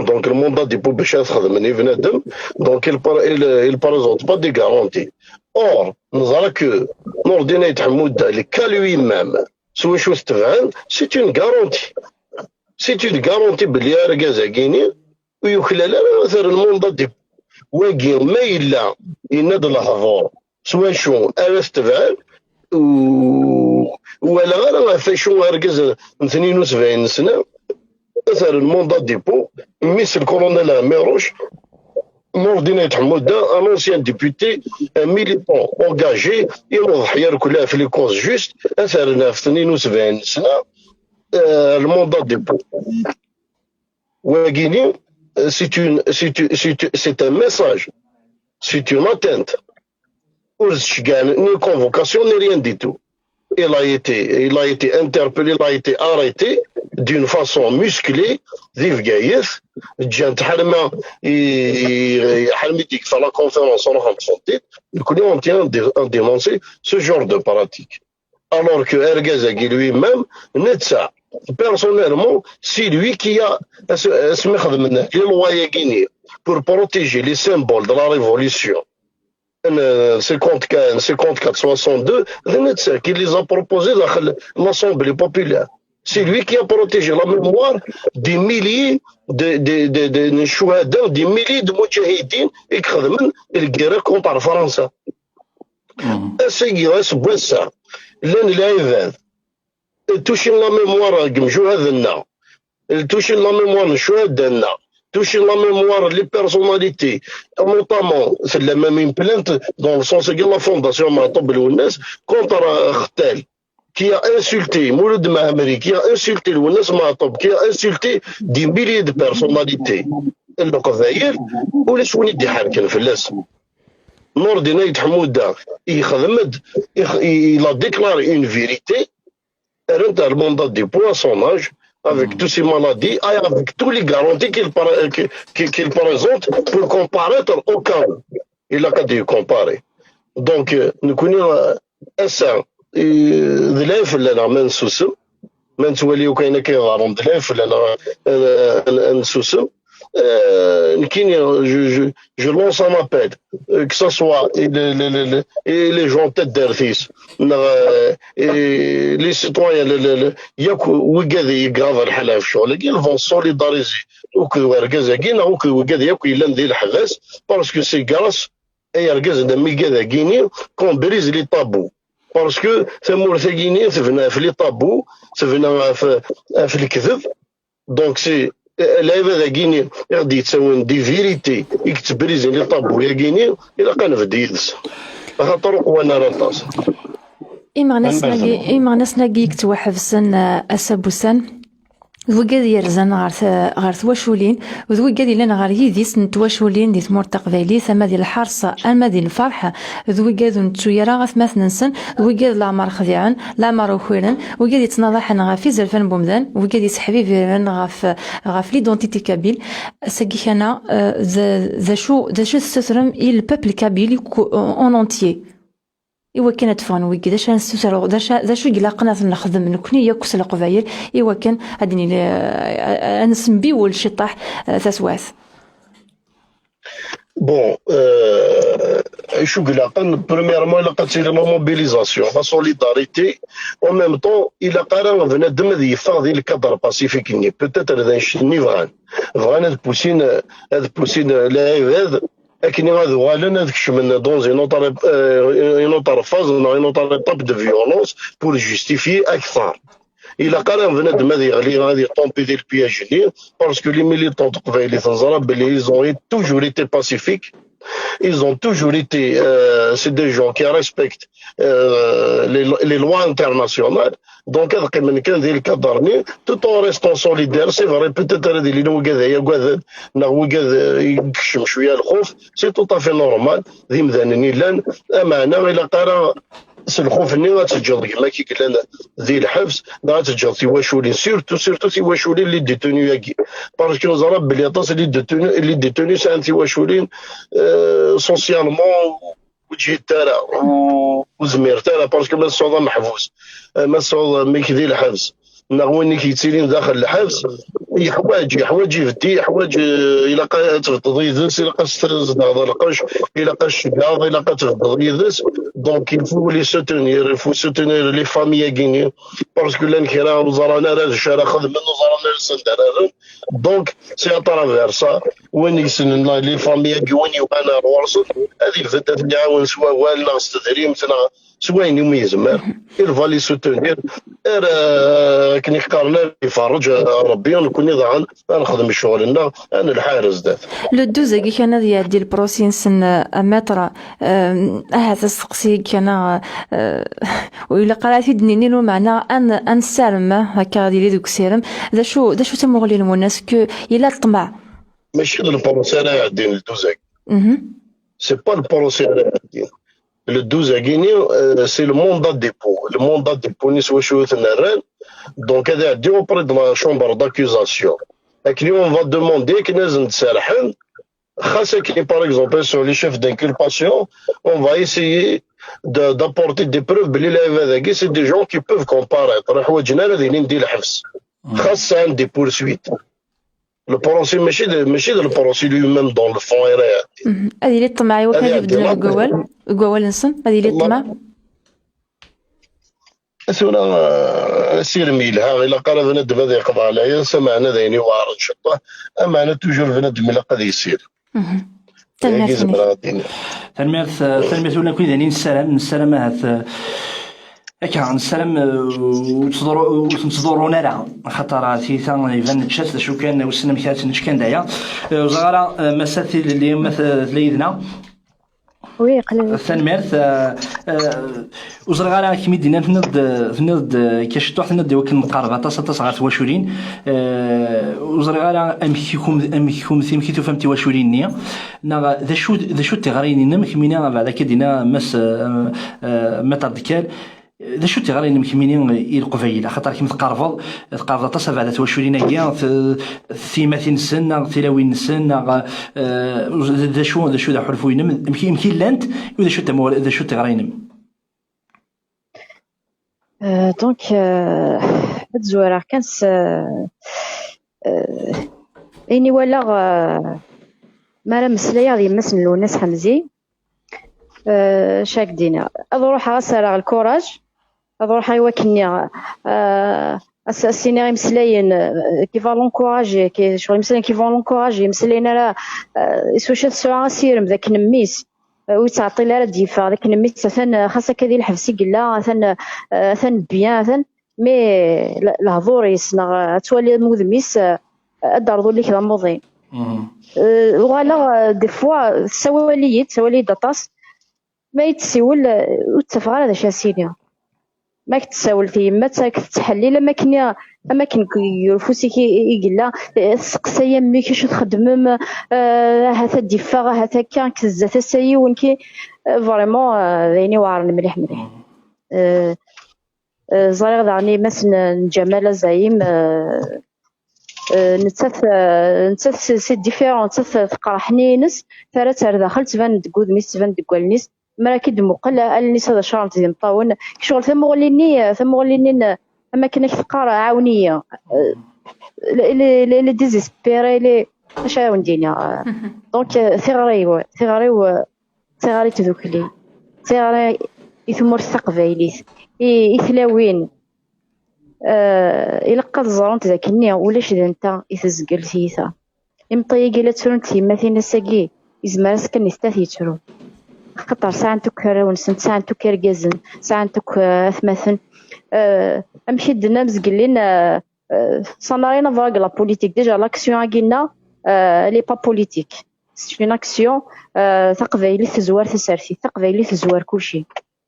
Donc, le mandat de dépôt, bac ad xedmen i bnadem, donc, il par- il, il présente pas des garanties. Or, neẓra que Nourdine Ait Ḥemmuda, le cas lui-même, s wacu t-tebɛen, c'est une garantie. C'est une garantie belli argaz-agi-ni ur yuklal ara ad t-rren mandat de dépôt. Wagi, ma yella yenna-d lehdur s wacu ara t-tebɛen, u- ur walaɣ ara ɣef acu argaz n tnin u sebɛin sna ad t-rren mandat de dépôt, mmi-s le colonel Amirouche, Nourdine Ait Ḥemmuda, un ancien député, un militant engagé, inuḍeḥ yarkul ɣef les causes justes, ad t-rren ɣef tnin u sebɛin sna, euh, le mandat de dépôt. Wagini, euh, c'est une, c'est une- c'est une- c'est un message, c'est une atteinte. Ur d-tceggɛen ni convocation ni rien du tout. Il a été, il a été interpellé, il a été arrêté d'une façon musclée, di Bgayet, ǧǧan-t ḥalma i, i, ḥalmi d-yekfa la conférence, ruḥen ṭṭfen-t-id. Nekkni, on tient à dé- à dénoncer ce genre de pratique. Alors que argaz-agi lui-même, netta, personnellement, c'est lui qui a, as- asmi xedmen les lois-agi-ni pour protéger les symboles de la révolution, en, euh, cinquante-quatre, cinquante-quatre soixante-deux, d netta qui les a proposés daxel l'Assemblée populaire. C'est lui qui a protégé la mémoire des milliers de, de, de, de, de chouhada, des milliers de mujahidin i ixedmen la guerre contre França. Ass-agi, ass n wass-a, llan lɛibad touchant la mémoire n yemjuhad-nneɣ, touchant la mémoire n ccuhada-nneɣ, touchant la mémoire n les personnalités, notamment, tella même une plainte dans le sens de la fondation Maɛṭub Lwennas contre, euh, Xtal, qui a insulté Mouloud Mammeri, qui a insulté Lwennas Maɛṭub, qui a insulté des milliers de personnalités. Leqbayel, ulac win i d-iḥerken fell-as. Nourdine Ait Ḥemmuda, yexdem-d, il a déclaré une vérité, rrant-as le mandat de dépôt à son âge, avec toutes ses maladies et avec toutes les garanties qu'il para- que- que- qu'il présente pour comparaître au cas où il a qu'à comparer. Donc, euh, nekkni, euh, ass-a, euh, d lɛib fell-aneɣ ma nsusem, ma nettwali akk ayen akka yeḍran d lɛib fell-aneɣ, euh, ad nsusem. Euh, nekkini, je, je, je lance un appel, euh, que ce soit et les, les, les, les, et les gens de taddart-is, neɣ, euh, et les citoyens, les, les, les, yakk wigad i yegraḍ lḥal ɣef ccɣel-agi, ils vont se solidariser akked wergaz-agi, neɣ akked wigad yakk yellan di leḥbas, parce que c'est grâce ay argaz-nni, amigad-agi-ni, qu'on brise les tabous. Parce que tamurt-agi-ni tebna ɣef les tabous, tebna ɣef, ɣef lekdeb. Donc, c'est, euh, lɛibad-agi-ni i ɣ-d-yettawin des vérités, i yettbrizen les tabous-agi-ni, ilaq ad nebded yid-s. Axaṭer ur qwan ara aṭas. Imeɣnasen-agi, imeɣnasen-agi i yettwaḥebsen, eh, ass-a n wussan, d wigad yerzan ɣer t-, ɣer twaculin, d wigad yellan ɣer yidis n twaculin di tmurt taqbaylit, ama di lḥerṣ, ama di lferḥ, d wigad ur nettu ara atmaten-nsen, d wigad leɛmer xdiɛen, leɛmer ukiren, wigad yettnaḍaḥen ɣef izerfan n wemdan, wigad yesseḥbibiren ɣef, ɣef l'identité kabyle. Ass-agi kan-a, eh, d, d acu, d acu tessutrem i le peuple kabyle en entier? I wakken ad d-ffɣen wigi, d acu ara nessuter, d acu, d acu i ilaqen ad t-nexdem nekni yakk s Leqbayel, i wakken ad d-nili, eh, ad nessembiwel ciṭṭaḥ, eh, taswiɛt? Bon, euh, acu i ilaqen, premièrement, ilaq ad tili la mobilisation, la solidarité. En même temps, ilaq ara bnadem ad yeffeɣ di le cadre pacifique-nni. Peut-être d annect-nni bɣan. Bɣan ad poussin, ad poussin lɛibad akken ad uɣalen ad kecmen dans une autre, euh, une autre phase, neɣ une autre étape de violence pour justifier akteṛ. Ilaq ara bnadem ad yeɣli, ad yeṭṭumpi di le piège-nni, parce que les militants teqbaylit neẓra belli ils ont toujours été pacifiques, ils ont toujours été, euh, c'est des gens qui respectent, euh, les, les lois internationales. Donc, ad qqimen kan di lkadr-nni, tout en restant solidaires. C'est vrai, peut-être ad ilin wigad ay agaden, neɣ wigad, euh, i yekcem cwiya lxuf. C'est tout à fait normal. D imdanen i llan. Ameɛna, ilaq ara s lxuf-nni ad teǧǧeḍ gma-k i yellan di lḥebs, neɣ ad teǧǧeḍ tiwaculin, surtout, surtout tiwaculin les détenus-agi. Parce que neẓra belli aṭas les détenus, les détenus sɛan tiwaculin, euh, socialement, ur ǧǧint ara, ur, ur zmiret ara, parce que ma tesɛuḍ ameḥbus, eh, ma tesɛuḍ mmi-k di lḥebs, neɣ win i k-yettilin daxel lḥebs, yeḥwaǧ, yeḥwaǧ ibeddi, yeḥwaǧ, eh, ilaq ad tbeddeḍ yid-s, ilaq ad s-tazneḍ lqecc, ilaq ad s-tceggɛeḍ, ilaq ad tbeddeḍ yid-s. Donc, il faut les soutenir, il faut soutenir les familles-agi-nni, parce que llan kra ur ẓran ara d acu ara xedmen, ur ẓran ara s anda ara rren. Donc, c'est à travers ça, win yessnen les familles-agi, win yebɣan ar ɣur-sen, ad ibedd ad ten-iɛawen s wawal, neɣ s tedrimt, neɣ s wayen umi yezmer, il va les soutenir. Ar, eh, akken i qqaren, ar iferreǧ, eh, Rebbi, nekkni daɣen ad nexdem ccɣel-nneɣ, ad nelḥa ar zdat. Le douze-agi kan ad iɛeddi le procès-nsen, eh, a maître, eh, ahat asteqsi-agi kan, eh, ur ilaq ara ad t-id-nini, lameɛna ad n-, ad nessarem, eh, akka ad yili deg usirem. D acu, d acu tamuɣli-nwen? Est-ce que yella ṭṭmeɛ? Mačči d le procès ara iɛeddin le douze-agi. Mhm. C'est pas le procès ara iɛeddin. Le douze-agi-ni, euh, c'est le mandat de dépôt. Le mandat de dépôt-ni s wacu i ten-rran. Donc, ad iɛeddi auprès de la chambre d'accusation. Akken on va demander akken ad sen-d-serḥen. Xas akken, par exemple, sur les chefs d'inculpation, on va essayer de, d'apporter des preuves belli lɛibad-agi, c'est des gens qui peuvent comparaître. Ḥwaǧen ara ad ilin di lḥebs. Xas sɛan des poursuites. Le procès, mačči d, mačči d le procès lui-même dans le fond ara iɛeddi. Mhm. Ad yili ṭṭmeɛ i wakken ad ad iɛeddi ibeddel deg wawal, deg wawal-nsen, ad yili ṭṭmeɛ. Tura, eh, asirem yelha, ilaq ara bnadem ad iqḍeɛ layas, ameɛna d ayen iweɛren ciṭṭaḥ, ameɛna toujours bnadem ilaq ad yessirem. Mhm. Tanemmirt. Tanemmirt, eh, tanemmirt ula akk i d ayen nessaram, nessaram ahat, eh, akka, nessaram, eh, ur ttḍurru-, ur ten-ttḍurrun ara, axaṭer, eh, tiyita iban nečča-tt, d acu kan, wissen amek ara tt-nečč kan d aya. Eh, ur ẓriɣ ara, eh, massa Tilelli, ma t-, tella yid-neɣ. Oui, qlil. Tanemmirt, eh, eh, ur ẓriɣ ara, kemm i d-yennan, tenniḍ-d, tenniḍ-d, eh, akka ciṭuḥ, tenniḍ-d i wakken nqerreb aṭas, aṭas ɣer twaculin. Eh, ur ẓriɣ ara amek i kum-, amek kunemti, amek i tufam tiwaculin-nni, neɣ d acu, d acu d tiɣri-inem, kemmini abeɛd akka d-yenna Mass, eh, eh, Maître Dekkal, d acu d tiɣri-inem kemmini i Leqbayel, axaṭer kemm tqerrbeḍ, tqerrbeḍ aṭas abeɛd at twaculin-agi, t-, tiymatin-nsen, neɣ tilawin-nsen, neɣ, eh, d acu, d acu d aḥulfu-inem, amek, amek i llant, u d acu d tamuɣli, d acu d tiɣri-inem? Euh, donc, euh, ad zwareɣ kan s, euh, euh, ayen i walaɣ, euh, mi ara meslayeɣ d yemma-s n Lwennas Ḥemzi, euh, acu ara k-d-iniɣ? Ad ruḥeɣ ad s-rreɣ lkuraj, ad ruḥeɣ i wakken-nni, euh, ad s-, ad s-iniɣ imeslayen, euh, qui va l'encourager, qui, ccɣel imeslayen qui vont l'encourager, imeslayen ara, euh, s wacu ad tesɛu asirem d akken mmi-s, ur yettɛeṭṭil ara ad d-yeffeɣ, d akken mmi-s atan, xas akka di lḥebs i yella, atan, atan bien, atan, mais le-, lehdur-is neɣ ad twali am wudem-is, ad d-terḍu lik d amuḍin. Mhm. Euh, uɣaleɣ, euh, des fois, tessawal-iyi-d, tessawal-iyi-d aṭas, ma yi-d-tessiwel, euh, ur ttafeɣ ara d acu ara s-iniɣ. Ma k-tessawel tyemmat, ad k-tettḥellil am akken i, am akken g-, ger ufus-ik i, i yella, eh, tesseqsay a mmi-k acu txeddmem, eh, ahat ad d-iffeɣ, ahat akka, k-tezza tasa yiwen ki, eh, vraiment, eh, d ayen iweɛren mliḥ, mliḥ. Eh, eh, ẓriɣ daɣen yemma-s n, n Ǧamal Azayim, eh, eh, nettat, eh, nettat c'est, c'est différent, nettat teqreḥ nni-ines, terra-tt ar daxel, tban-d deg wudem-is, tban-d deg wallen-is, mi ara k-id-muqel, allen-is ad acarent d imeṭṭawen. Ccɣel tamuɣli-nni, tamuɣli-nni n, am akken ak teqqar, ɛawen-iyi. Euh, elle est, elle est, elle est désespérée, elle est, acu ara wen-d-iniɣ? Donc, euh, tiɣri-w, tiɣri-w, euh, tiɣri n tdukli, tiɣri i tmurt taqbaylit, i, i tlawin. Euh, ilaq ad ẓrent d akken-nni ulac d netta i tezgel tiyita. Imeṭṭi-agi la ttrunt tyemmatin ass-agi, izmer azekka nittat yettru. Axaṭer sɛant akk arraw-nsent, sɛant akk irgazen, sɛant akk, eh, atmaten. Eh, amek i d-tennam zgellin, eh, eh, ça n'a rien à voir avec la politique. Déjà, l'action-agi-nneɣ, eh, elle est pas politique. C'est une action, eh, taqbaylit tezwar tasertit, taqbaylit tezwar kulci.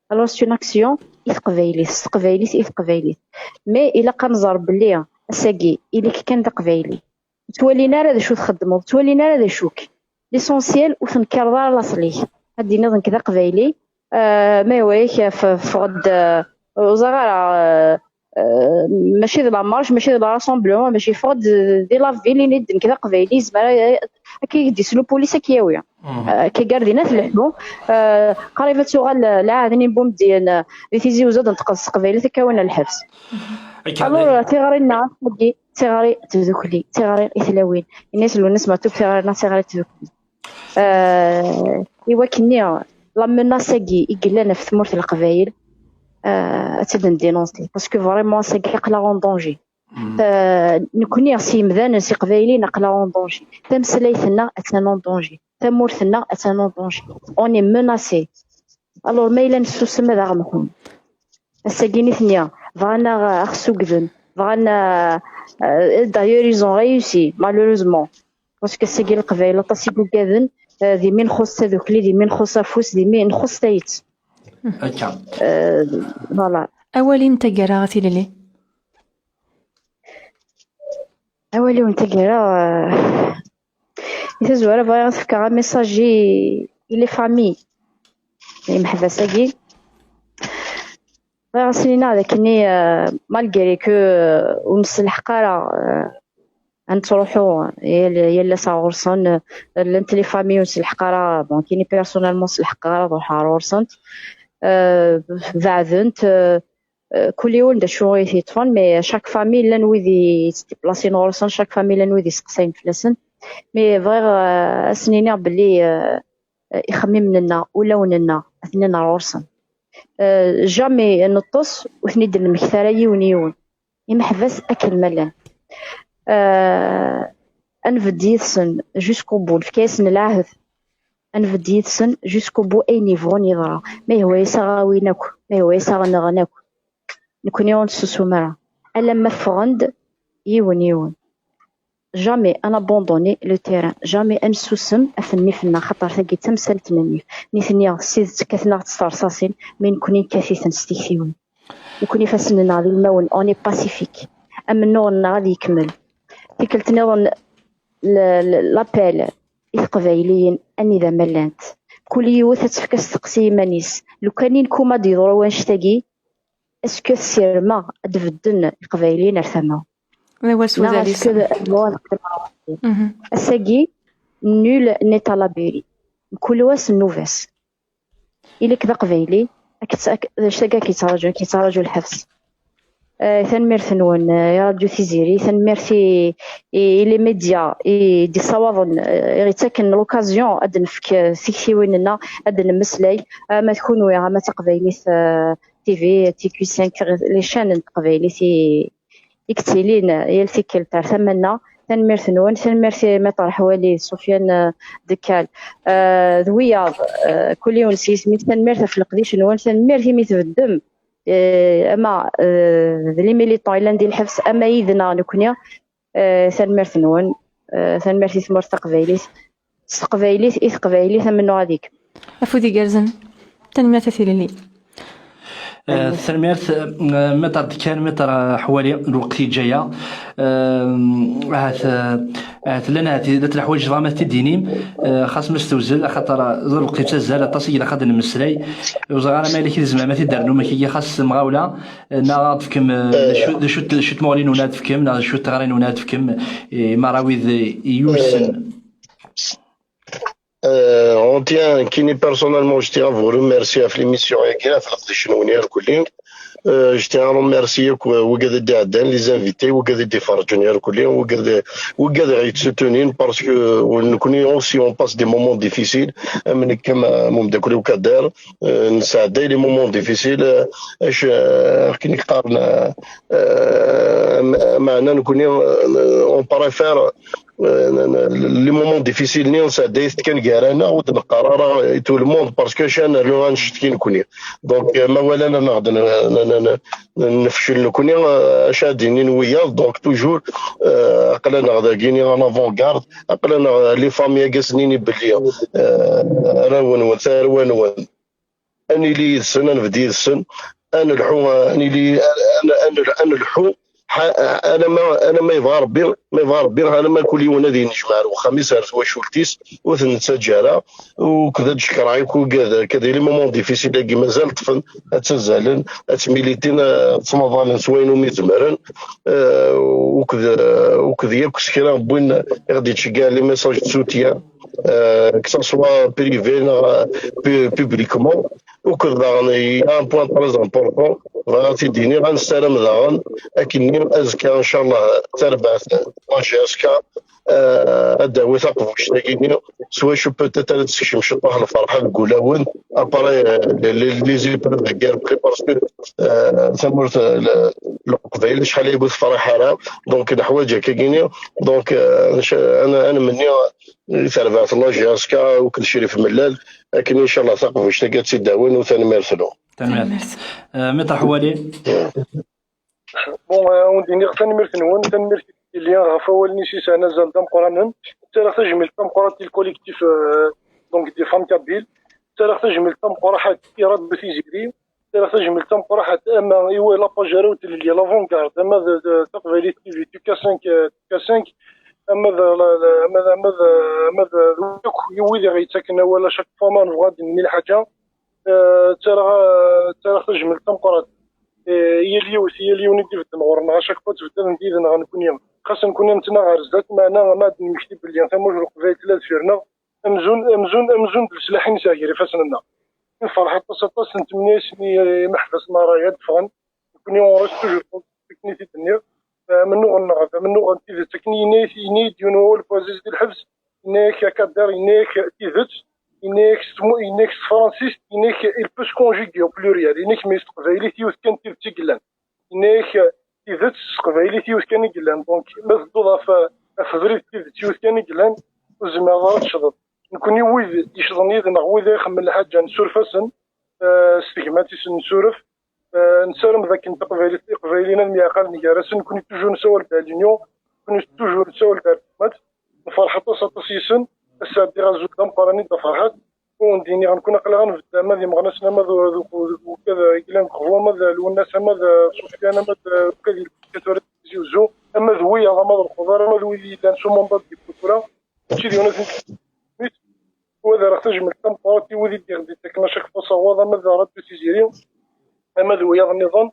Alors, c'est une action i teqbaylit, s teqbaylit, i teqbaylit. Mais ilaq ad nẓer belli ass-agi, ili-k kan d aqbayli. Ur ttwalin ara d acu txeddmeḍ, ur ttwalin ara d acu-k. L'essentiel, ur tenkireḍ ara laṣel-ik. Ad d-tiniḍ nekk d aqbayli, eh, ma iwa-yak, f-, ffeɣ-d, eh, ur ẓriɣ ara, eh, eh, mačči d la marche, mačči d la rassemblement, mačči ffeɣ-d di la ville, ini-d nekk d aqbayli, yezmer a-, akka i k-d-isel upulis ad k-yawi. Mhm. Eh, akka gar din ad tleḥḥu, eh, qrib ad tuɣal, eh, lɛahd-nni n Bumedyen, eh, di Tizi Uzzu ad neṭqeḍ s teqbaylit ad k-awin ar lḥebs. Akka. Alors, tiɣri-nneɣ ass-agi d tiɣri n tdukli, d tiɣri i tlawin. Ini-as Lwennas Meɛtub, tiɣri-nneɣ d tiɣri n tdukli. Euh, i wakken-nni, la menace-agi i yellan ɣef tmurt n Leqbayel, euh, ad tt-id-ndénoncer. Parce que vraiment, ass-agi aql-aɣ en danger. Euh, nekkni s yimdanen, s Iqbayliyen, aql-aɣ en danger. Tameslayt-nneɣ attan en danger. Tamurt-nneɣ attan en danger. On est menacé. Alors, ma yella nessusem, ad aɣ-mḥun. Ass-agi nitni bɣan a ɣ-, a ɣ-ssugden, bɣan a, a, d'ailleurs, ils ont réussi, malheureusement. Parce que ass-agi Leqbayel aṭas i yugaden, euh, d imi nxuṣ tadukli, d imi nxuṣ afus, d imi nxuṣ tayet. Akka. Euh, voilà. Awal-im n taggara, a Tilelli? Awal-iw n taggara, euh, i tazwara bɣiɣ ad s-fkeɣ amessage i, i les familles, i imeḥbas-agi. Bɣiɣ ad sen-iniɣ d akken, euh, malgré que, euh, ur neslḥeq ara, euh, ad nettruḥu yal, yal ass ɣur-sen, euh, llant les familles ur neslḥeq ara, bon, kini personnellement ur slḥeqeɣ ara ad ruḥeɣ ɣur-sent. Euh, beɛdent, euh, euh, kul yiwen d acu i t-yeṭṭfen, mais chaque famille llan wid yettdiplasin ɣur-sen, chaque famille llan wid yesteqsayen fell-asen. Mais bɣiɣ, euh, ad sen-iniɣ belli, euh, ixemmimen-nneɣ, ulawen-nneɣ, atnin ar ɣur-sen. Euh, jamais neṭṭes ur ten-id-nemmekta ara yiwen yiwen. Imeḥbas akken ma llan. Euh, ad nbedd yid-sen jusqu'au bout, nefka-yasen lɛahd. Ad nbedd yid-sen jusqu'au bout, ayen yebɣun yeḍra. Ma yehwa-yas a ɣ-awin akk, ma yehwa-yas a ɣ-nɣen akk. Nekkni ur nessusum ara. Alamma ffɣen-d yiwen yiwen. Jamais ad nabanduni le terrain, jamais ad nessusem ɣef nnif-nneɣ, xaṭer tagi d tamsalt n nnif. Nitni s tidet kkaten-aɣ-d s terṣaṣin, mais nekkni nekkat-iten s tiktiwin. Nekkni ifassen-nneɣ d ilmawen, on est pacifique. Amennuɣ-nneɣ ad yekmel. Tikkelt nniḍen, l-, l-, l'appel i teqbayliyin anida ma llant. Kul yiwet ad tefk asteqsi i yiman-is. Lukan i nekkuma ad d-yeḍru wannect-agi, est-ce que ssirmeɣ ad d-bedden iqbayliyen ar tama? D awal s neɣ udlis. Est-ce que d-, ass-agi, nul n'est à l'abri. Mkul wa s nnuba-s. Ili-k d aqbayli, ak-, ak-, d acu-agi ak-yettraǧu, ak-yettraǧu lḥebs. Eh, tanemmirt-nwen, eh, i Radio Tiziri, tanemmirt i, i, i les médias i d-issawaḍen, eh, i ɣ-ittaken l'occasion ad d-nefk, eh, tiktiwin-nneɣ, ad d-nemmeslay, ama d kunwi, ama d Taqbaylit, eh, T V, T Q cinq, les chaînes n teqbaylit i, i yettilin yal tikkelt ar tama-nneɣ. Tanemmirt-nwen, tanemmirt i Maître Ḥwali, Sofiane, eh, Dekkal, eh, d wiyaḍ, eh, kul yiwen s yisem-is, tanemmirt ɣef leqdic-nwen, tanemmirt imi tbeddem, eh, ama, eh, d les militants yellan di lḥebs, ama yid-neɣ nekkni, eh, tanemmirt-nwen, eh, tanemmirt i tmurt taqbaylit, s teqbaylit i teqbaylit, amennuɣ ad ikem. Afud igerrzen. Tanemmirt a Tilelli. Eh, tanemmirt, eh, Maître Dekkal, Maître Ḥwali, lweqt yeǧǧa-yaɣ. Eh, ahat, eh, ahat llan ahat dat leḥwayeǧ tebɣam ad t-id-tinim, eh, xas ma s tewzel, axaṭer, eh, ẓer lweqt yettazzal, aṭas i ilaq ad nemmeslay. Ur ẓriɣ ara ma yella kra tzemrem ad t-id-ternum, akka xas s temɣawla, eh, neɣ ad d-tefkem, eh, d acu, d acu, d acu n tmuɣli-nwen ad d-tefkem, neɣ d acu n teɣri-nwen ad d-tefkem, eh, i meṛṛa wid, eh, i yuysen. Euh, on tient, kini personnellement, je tiens à vous remercier à l'émission, euh, je tiens à remercier, quoi, wigad i d-iɛeddan, les invités, wigad i d-iferrǧen irkelli, wigad, wigad i ɣ-yettutunin, parce que, euh, nekkni aussi, on passe des moments difficiles, am nekk, am, am umeddakel-iw Kader, euh, nesɛedday les moments difficiles, euh, acu, euh, akken i qqaren, euh, euh, meɛna nekkni, euh, on préfère euh, n-, n-, les moments difficiles-nni nesɛedday-it kan gar-aneɣ, ur d-neqqar ara i tout le monde, parce que acu ad nernu annect-agi nekkni. Donc, euh, ma walan ad neɣ-, n-, n-, n-, n-, nefcel nekkni, euh, acu ad d-inin wiyaḍ. Donc, toujours, euh, aql-aneɣ dagini en avant-garde, aql-aneɣ les familles-agi ad s-nini belli, euh, arraw-nwen, tarwa-nwen, ad nili yid-sen, ad nebdu yid-sen, ad nelḥu, ad nili, ad, ad, ad, ad nelḥu, ḥa-, alamma, alamma yebɣa Rebbi, ma yebɣa Rebbi, alamma kul yiwen ad yennejmeɛ ar wexxam-is, ar twacult-is, ur ten-nettaǧǧa ara, uked ad d-cekkreɣ akk ugad, kad les moments difficiles-agi mazal ṭṭfen, ad ttazzalen, ad ttmilitin, ad ttmaḍalen s wayen umi zemren, eh, uked, uked yakk s kra n win i ɣ-d-yettceggiɛen les messages de soutien. euh, que ce soit privé neɣ pu-, publiquement. Akked daɣen, il y a un point très important, bɣiɣ ad t-id-iniɣ, ad nessaram daɣen akkenni azekka, ncallah, tarbaɛt, la J S K, euh, ad d-tawi taqbuct-agi-nni, s wacu peut-être ad d-tekcem ciṭṭaḥ lferḥ deg wulawen, après, euh, les, les, les épreuves de guerre, parce que, euh, tamurt, euh, le, Leqbayel acḥal ay bu tefṛiḥ ara, donc neḥwaǧ akka-agi-nni, donc, euh, nec-, ad n-, ad nmenni i terbaɛt n la J S K akked Crif Mellal, akken ncallah taqbuct-agi ad tt-id-awin, u tanemmirt-nwen. Tanemmirt. Tanemmirt. Euh, Maître Ḥwali. Bon, euh, ad wen-d-iniɣ tanemmirt-nwen, tanemmirt i Tili ɣef wawal-nni s yesɛan azal d ameqqranen. Ttarraɣ tajmilt tameqqrant i le collectif, euh, donc des femmes kabyles. Ttarraɣ tajmilt tameqqrant i Radio Tiziri. Ttarraɣ tajmilt tameqqrant ama i wa la page ara tlelli l'avant-garde, ama d, d Taqbaylit T V, T K cinq, euh, T K cinq, ama d, la, la, ama d, ama d, ama d, d akk i wid i ɣ-yettaken awal à chaque fois ma nebɣa ad d-nini lḥaǧa. Eh, ttarraɣ, eh, ttarraɣ tajmilt tameqqrant. Eh, yal yiwet, yal yiwen i d-ibedden ɣur-neɣ, à chaque fois ttbeddaden-d yid-neɣ nekkni. Xas nekkni nettnaɣ ɣer zdat, meɛna ma ad d-nemmekti belli tamurt n Leqbayel tella deffir-neɣ, amzun, amzun, amzun d leslaḥ i nesɛa gar ifassen-nneɣ. Nferḥ aṭas, aṭas, nettmenni-asen i, i imeḥbas n ṛṛay ad d-ffɣen. Nekkni on reste toujours, akken i t-id-nniɣ, d amennuɣ-nneɣ, d amennuɣ n tidet. Akken yenna-, yenna-yi-d yiwen wawal Buɛziz di lḥebs, yenna-yak a Kader, yenna-yak tidet, yenna-yak s tmu-, yenna-yak s tefransist, yenna-yak il peut se conjuguer au pluriel, yenna-yak mais s teqbaylit yiwet kan tidet i yellan. Yenna-yak tidet s teqbaylit yiwet kan i yellan. Donc, ma tedduḍ ɣef, ɣef ubrid n tidet yiwet kan i yellan, ur tezmireḍ ara ad tecḍeḍ. Nekkni wid yecḍen yid-neɣ, wid i ixemmen lḥaǧa, nessuref-asen, eh, s tegmat i sen-nessuref. Eh, nessaram d akken taqbaylit, iqbayliyen ad myeɛqalen gar-asen. Nekkni toujours nessawal-d ɣer l'union, nekkni toujours nessawal-d ɣer tegmat. Nferḥ aṭas, aṭas yes-sen. Ass-a ɛeddiɣ azul d ameqqran i Dda Ferḥat. Ur wen-d-iniɣ nekkni aql-aɣ ad nbedd ama d Imeɣnasen, ama d, d, d, d ukad i yellan deg Uqbu, ama d Lwennas, ama d Sufyan, ama d ukad yellan tura Tizi Uzzu, ama d wiyaḍ, ama d Lxuḍar, ama d wid yellan s umanḍa d tura. Mačči d yiwen ad ten-, wa ad rreɣ tajmilt tameqqrant i wid i d-iɣ-d-ittaken à chaque fois s aɣwaḍ, ama d Radio Tiziri, ama d wiyaḍ nniḍen.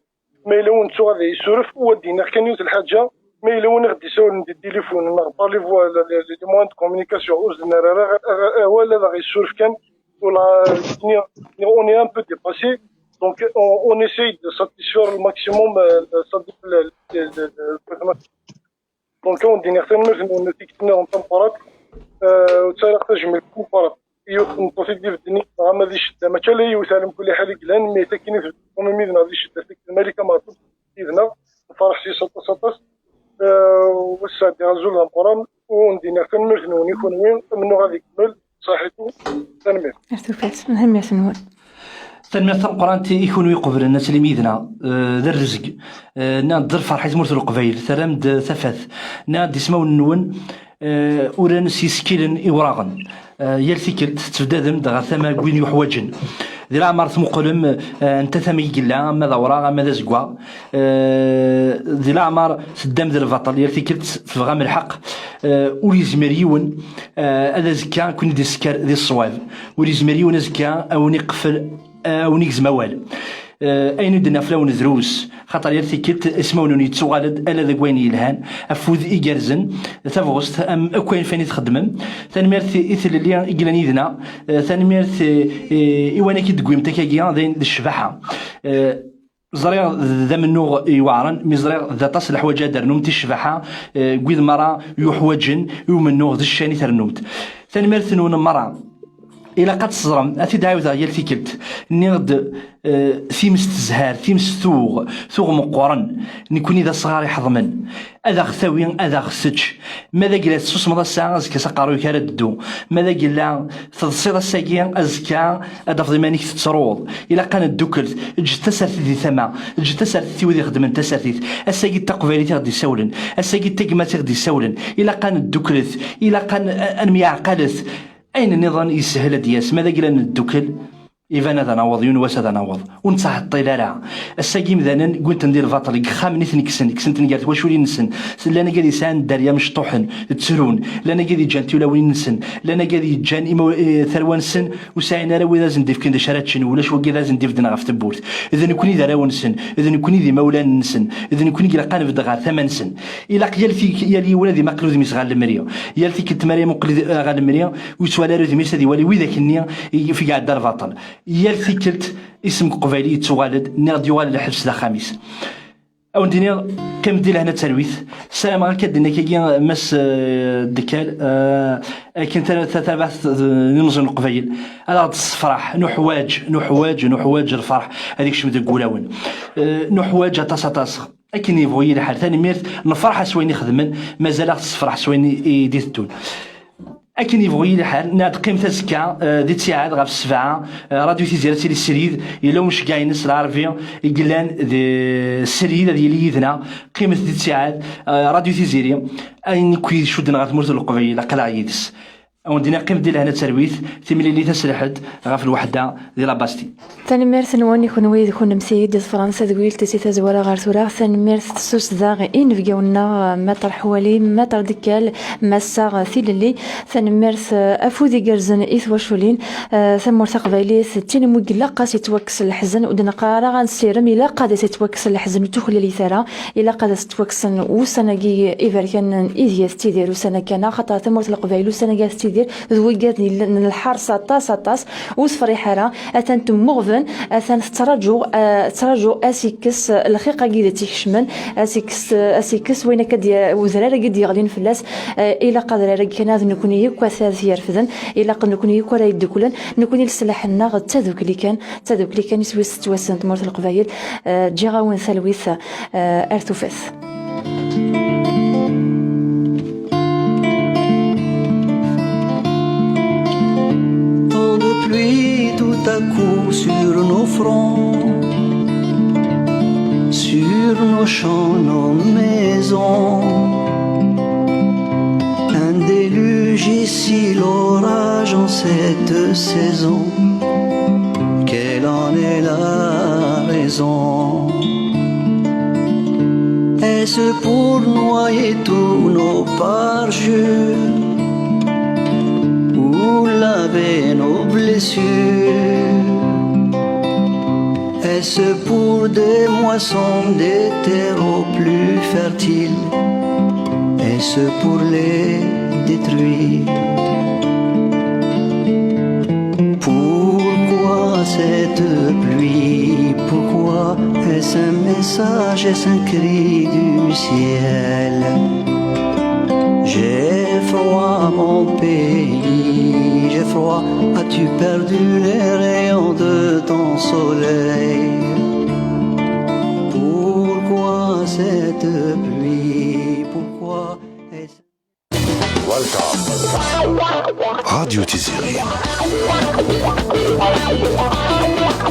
Ma yella win ttuɣ ad isuref, u ad d-iniɣ kan yiwet lḥaǧa, ma yella win i ɣ-d-isawlen di tilifun neɣ par les voies, les, les, les moyens de communication, ur s-d-nerra ara, ara, ara awal, ad aɣ-isuref kan, wala, on est un peu dépassé, donc on, on essaye de satisfaire le maximum, euh, le, le, le, le, Donc, ad wen-d-iniɣ tanemmirt-nwen i tikkelt-nniḍen tameqqrant, eh, u ttarraɣ tajmilt tameqqrant i yiwet n tmeṭṭut i d-ibedden yid-neɣ ama di ccedda, mačči ala yiwet, ɛla mkul ḥal i yellan, mais takken i tbeddeḍ yid-neɣ di ccedda, tikkelt Malika Meɛtub yid-neɣ, nferḥ s-yes aṭas, aṭas. Eh, u ad sɛeddiɣ azul d ameqqran, u ad wen-d-iniɣ tanemmirt-nwen i kunwi, amennuɣ ad ikemmel, ṣaḥitu, tanemmirt. Ar tufat, tanemmirt-nwen. Tanemmirt tameqqrant i kunwi iqublen ad tlim yid-neɣ, eh, d rrezg. Eh, nniɣ-d d lferḥ i tmurt n Leqbayel, terram-d tafat. Nniɣ-d ismawen-nwen, eh, uran s yisekkilen iwraɣen. Eh, yal tikkelt tettebdadem-d ɣer tama n win yuḥwaǧen. Di leɛmer tmuqlem, eh, anta tama i yella, ama d awraɣ, ama d azeggaɣ. Eh, di leɛmer teddam d lbaṭel, yal tikkelt tebɣam lḥeqq. Eh, ur yezmir yiwen, eh, ad azekka ken-id-isekker di ṣṣwab. Ur yezmir yiwen azekka a wen-iqfel, a wen-igzem awal. Eh, ayen i d-nniɣ fell-awen drus, xaṭer yal tikkelt ismawen-nwen yettuɣal-d ala deg wayen yelhan, afud igerrzen, tabɣest, am akk ayen fani txeddmem. Tanemmirt i, i tlelli i yellan yid-neɣ, eh, tanemmirt, eh, i, i wayen akka i d-tewwim akkagi, d ayen d ccbaḥa. Eh, Ẓriɣ d amennuɣ iweɛren, mi ẓriɣ d aṭas n leḥwaǧ ad d-ternumt i ccbaḥa, eh, n wid merra yuḥwaǧen i umennuɣ d ccan i ternumt. Tanemmirt-nwen merra. Ilaq ad teẓrem, ad t-id-ɛiwdeɣ yal tikkelt. Nniɣ-d, eh, times tezhar, times tuɣ, tuɣ meqqren. Nekkni d asɣar iḥeḍmen. Ad aɣ-tawi, ad aɣ-tečč. Ma d agla tessusmeḍ ass-a, azekka s aqerruy-ik ara d-teddu. Ma d agla teḍsiḍ ass-agi, azekka ad d-tafeḍ iman-ik tettruḍ. Ilaq ad nedduklet. Ǧǧet tasertit di tama. Ǧǧet tasertit i wid ixeddmen tasertit. Ass-agi d taqbaylit i ɣ-d-issawlen. Ass-agi d tagmat i ɣ-d-issawlen. Ilaq ad nedduklet. Ilaq ad n-, ad nemyeɛqalet. Ayen nniḍen yeshel ad d-yas. Ma d agla neddukel, Iban ad naweḍ, yiwen wass ad naweḍ. Ur nettɛeṭṭil ara. Ass-agi imdanen ggwin-ten di lbaṭel, deg yexxamen i ten-kksen, kksen-ten gar twaculin-nsen. Llan agad yesɛan dderya mecṭuḥen, ttrun. Llan agad yeǧǧan tiwlawin-nsen. Llan agad yeǧǧan imaw-, eh, tarwa-nsen, ur sɛin ara wid ad sen-d-ifken d acu ara ččen, ulac wagi ad sen-d-ifden ɣef tewwurt. D nekkni d arraw-nsen, d nekkni d imawlan-nsen, d nekkni i ilaq ad nebded ɣer tama-nsen. Ilaq yal tik-, yal yiwen ad imaqel udem-is ɣer lemri. Yal tikkelt mi ara imuqel d-, ɣer lemri, ur yettwali ara udem-is, ad iwali widak-nni i, i iɛedda lbaṭel. Yal tikkelt isem n Uqbayli yettuɣal-d, nniɣ-d yuɣal lḥebs d axxam-is. Ad wen-d-iniɣ, qqim di lehna d talwit. Ssarameɣ akka d-inna kagi Mass, eh, Dekkal, eh, akken ta-, ta-, tarbaɛt d, n imeẓyen n Leqbayel ad aɣ-d-tessefraḥ. Nuḥwaǧ, nuḥwaǧ, nuḥwaǧ lferḥ ad ikcem deg wulawen. Eh, nuḥwaǧ aṭas, aṭas. Akken yebɣu yili lḥal, tanemmirt, nefreḥ s wayen i xedmen, mazal aɣ-tessefreḥ s wayen i, i d-iteddun. Akken yebɣu yili lḥal, nniɣ-d qqimet azekka, eh, di ttiɛad ɣef ssebɛa, eh, Radio Tiziri ad tili srid, yella umceggeɛ-ines Lɛerbi i yellan di srid ad yili yid-neɣ, qqimet di ttiɛad, eh, Radio Tiziri, ayen akk icudden ɣer tmurt n Leqbayel, aql-aɣ yid-s. Ad wen-d-iniɣ qqimet di lehna d talwit, timlilit ass n lḥedd ɣef lweḥda di la Bastille. Tanemmirt-nwen i kenwi d kunemti i d-iḍefren tadwilt si tazwara ɣer tura. Tanemmirt fessuset daɣ i inebgawen-nneɣ, Maṭer Ḥwali, Maṭer Dekkal, Massa Tilelli. Tanemmirt, eh, afud igerrzen i twaculin. Eh, tamurt taqbaylit d tin umi ilaq ad s-yettwakkes leḥzen, ur d-neqqar ara ad nessirem, ilaq ad s-yettwakkes leḥzen, ur tuklal-it ara. Ilaq ad as-ttwakksen wussan-agi iberkanen ideg tettidir ussan-a kan, axaṭer tamurt n Leqbayel ussan-agi tettidir d wigad yellan n lḥers aṭas, aṭas, ur tefriḥ ara, atan temmuɣben, atan tettraǧu, eh, tettraǧu ad s-ikkes lxiq-agi i d-ikecmen, ad s-ikkes, ad s-ikkes wayen akka d-, udrar-agi d-yeɣlin fell-as. Eh, ilaq adrar-agi kan ad nekni akk ad t-yerfden, ilaq nekni akk ara yedduklen, nekni leslaḥ-nneɣ d tadukli kan, d tadukli kan iswi s tettwassen tmurt n Leqbayel. Eh, ǧǧiɣ-awen talwit, eh, ar tufat. Tant de pluie tout à coup sur nos fronts, sur nos champs, nos maisons. Un déluge ici, l'orage en cette saison. Quelle en est la raison? Est-ce pour noyer tous nos parjures ou laver nos blessures? Est-ce pour des moissons, des terreaux plus fertiles? Est-ce pour les détruire? Pourquoi cette pluie? Pourquoi? Est-ce un message? Est-ce un cri du ciel? J'ai froid, mon pays, j'ai froid. As-tu perdu les rayons de ton soleil? Pourquoi cette pluie? Pourquoi est-ce... Welcome. Radio Tiziri.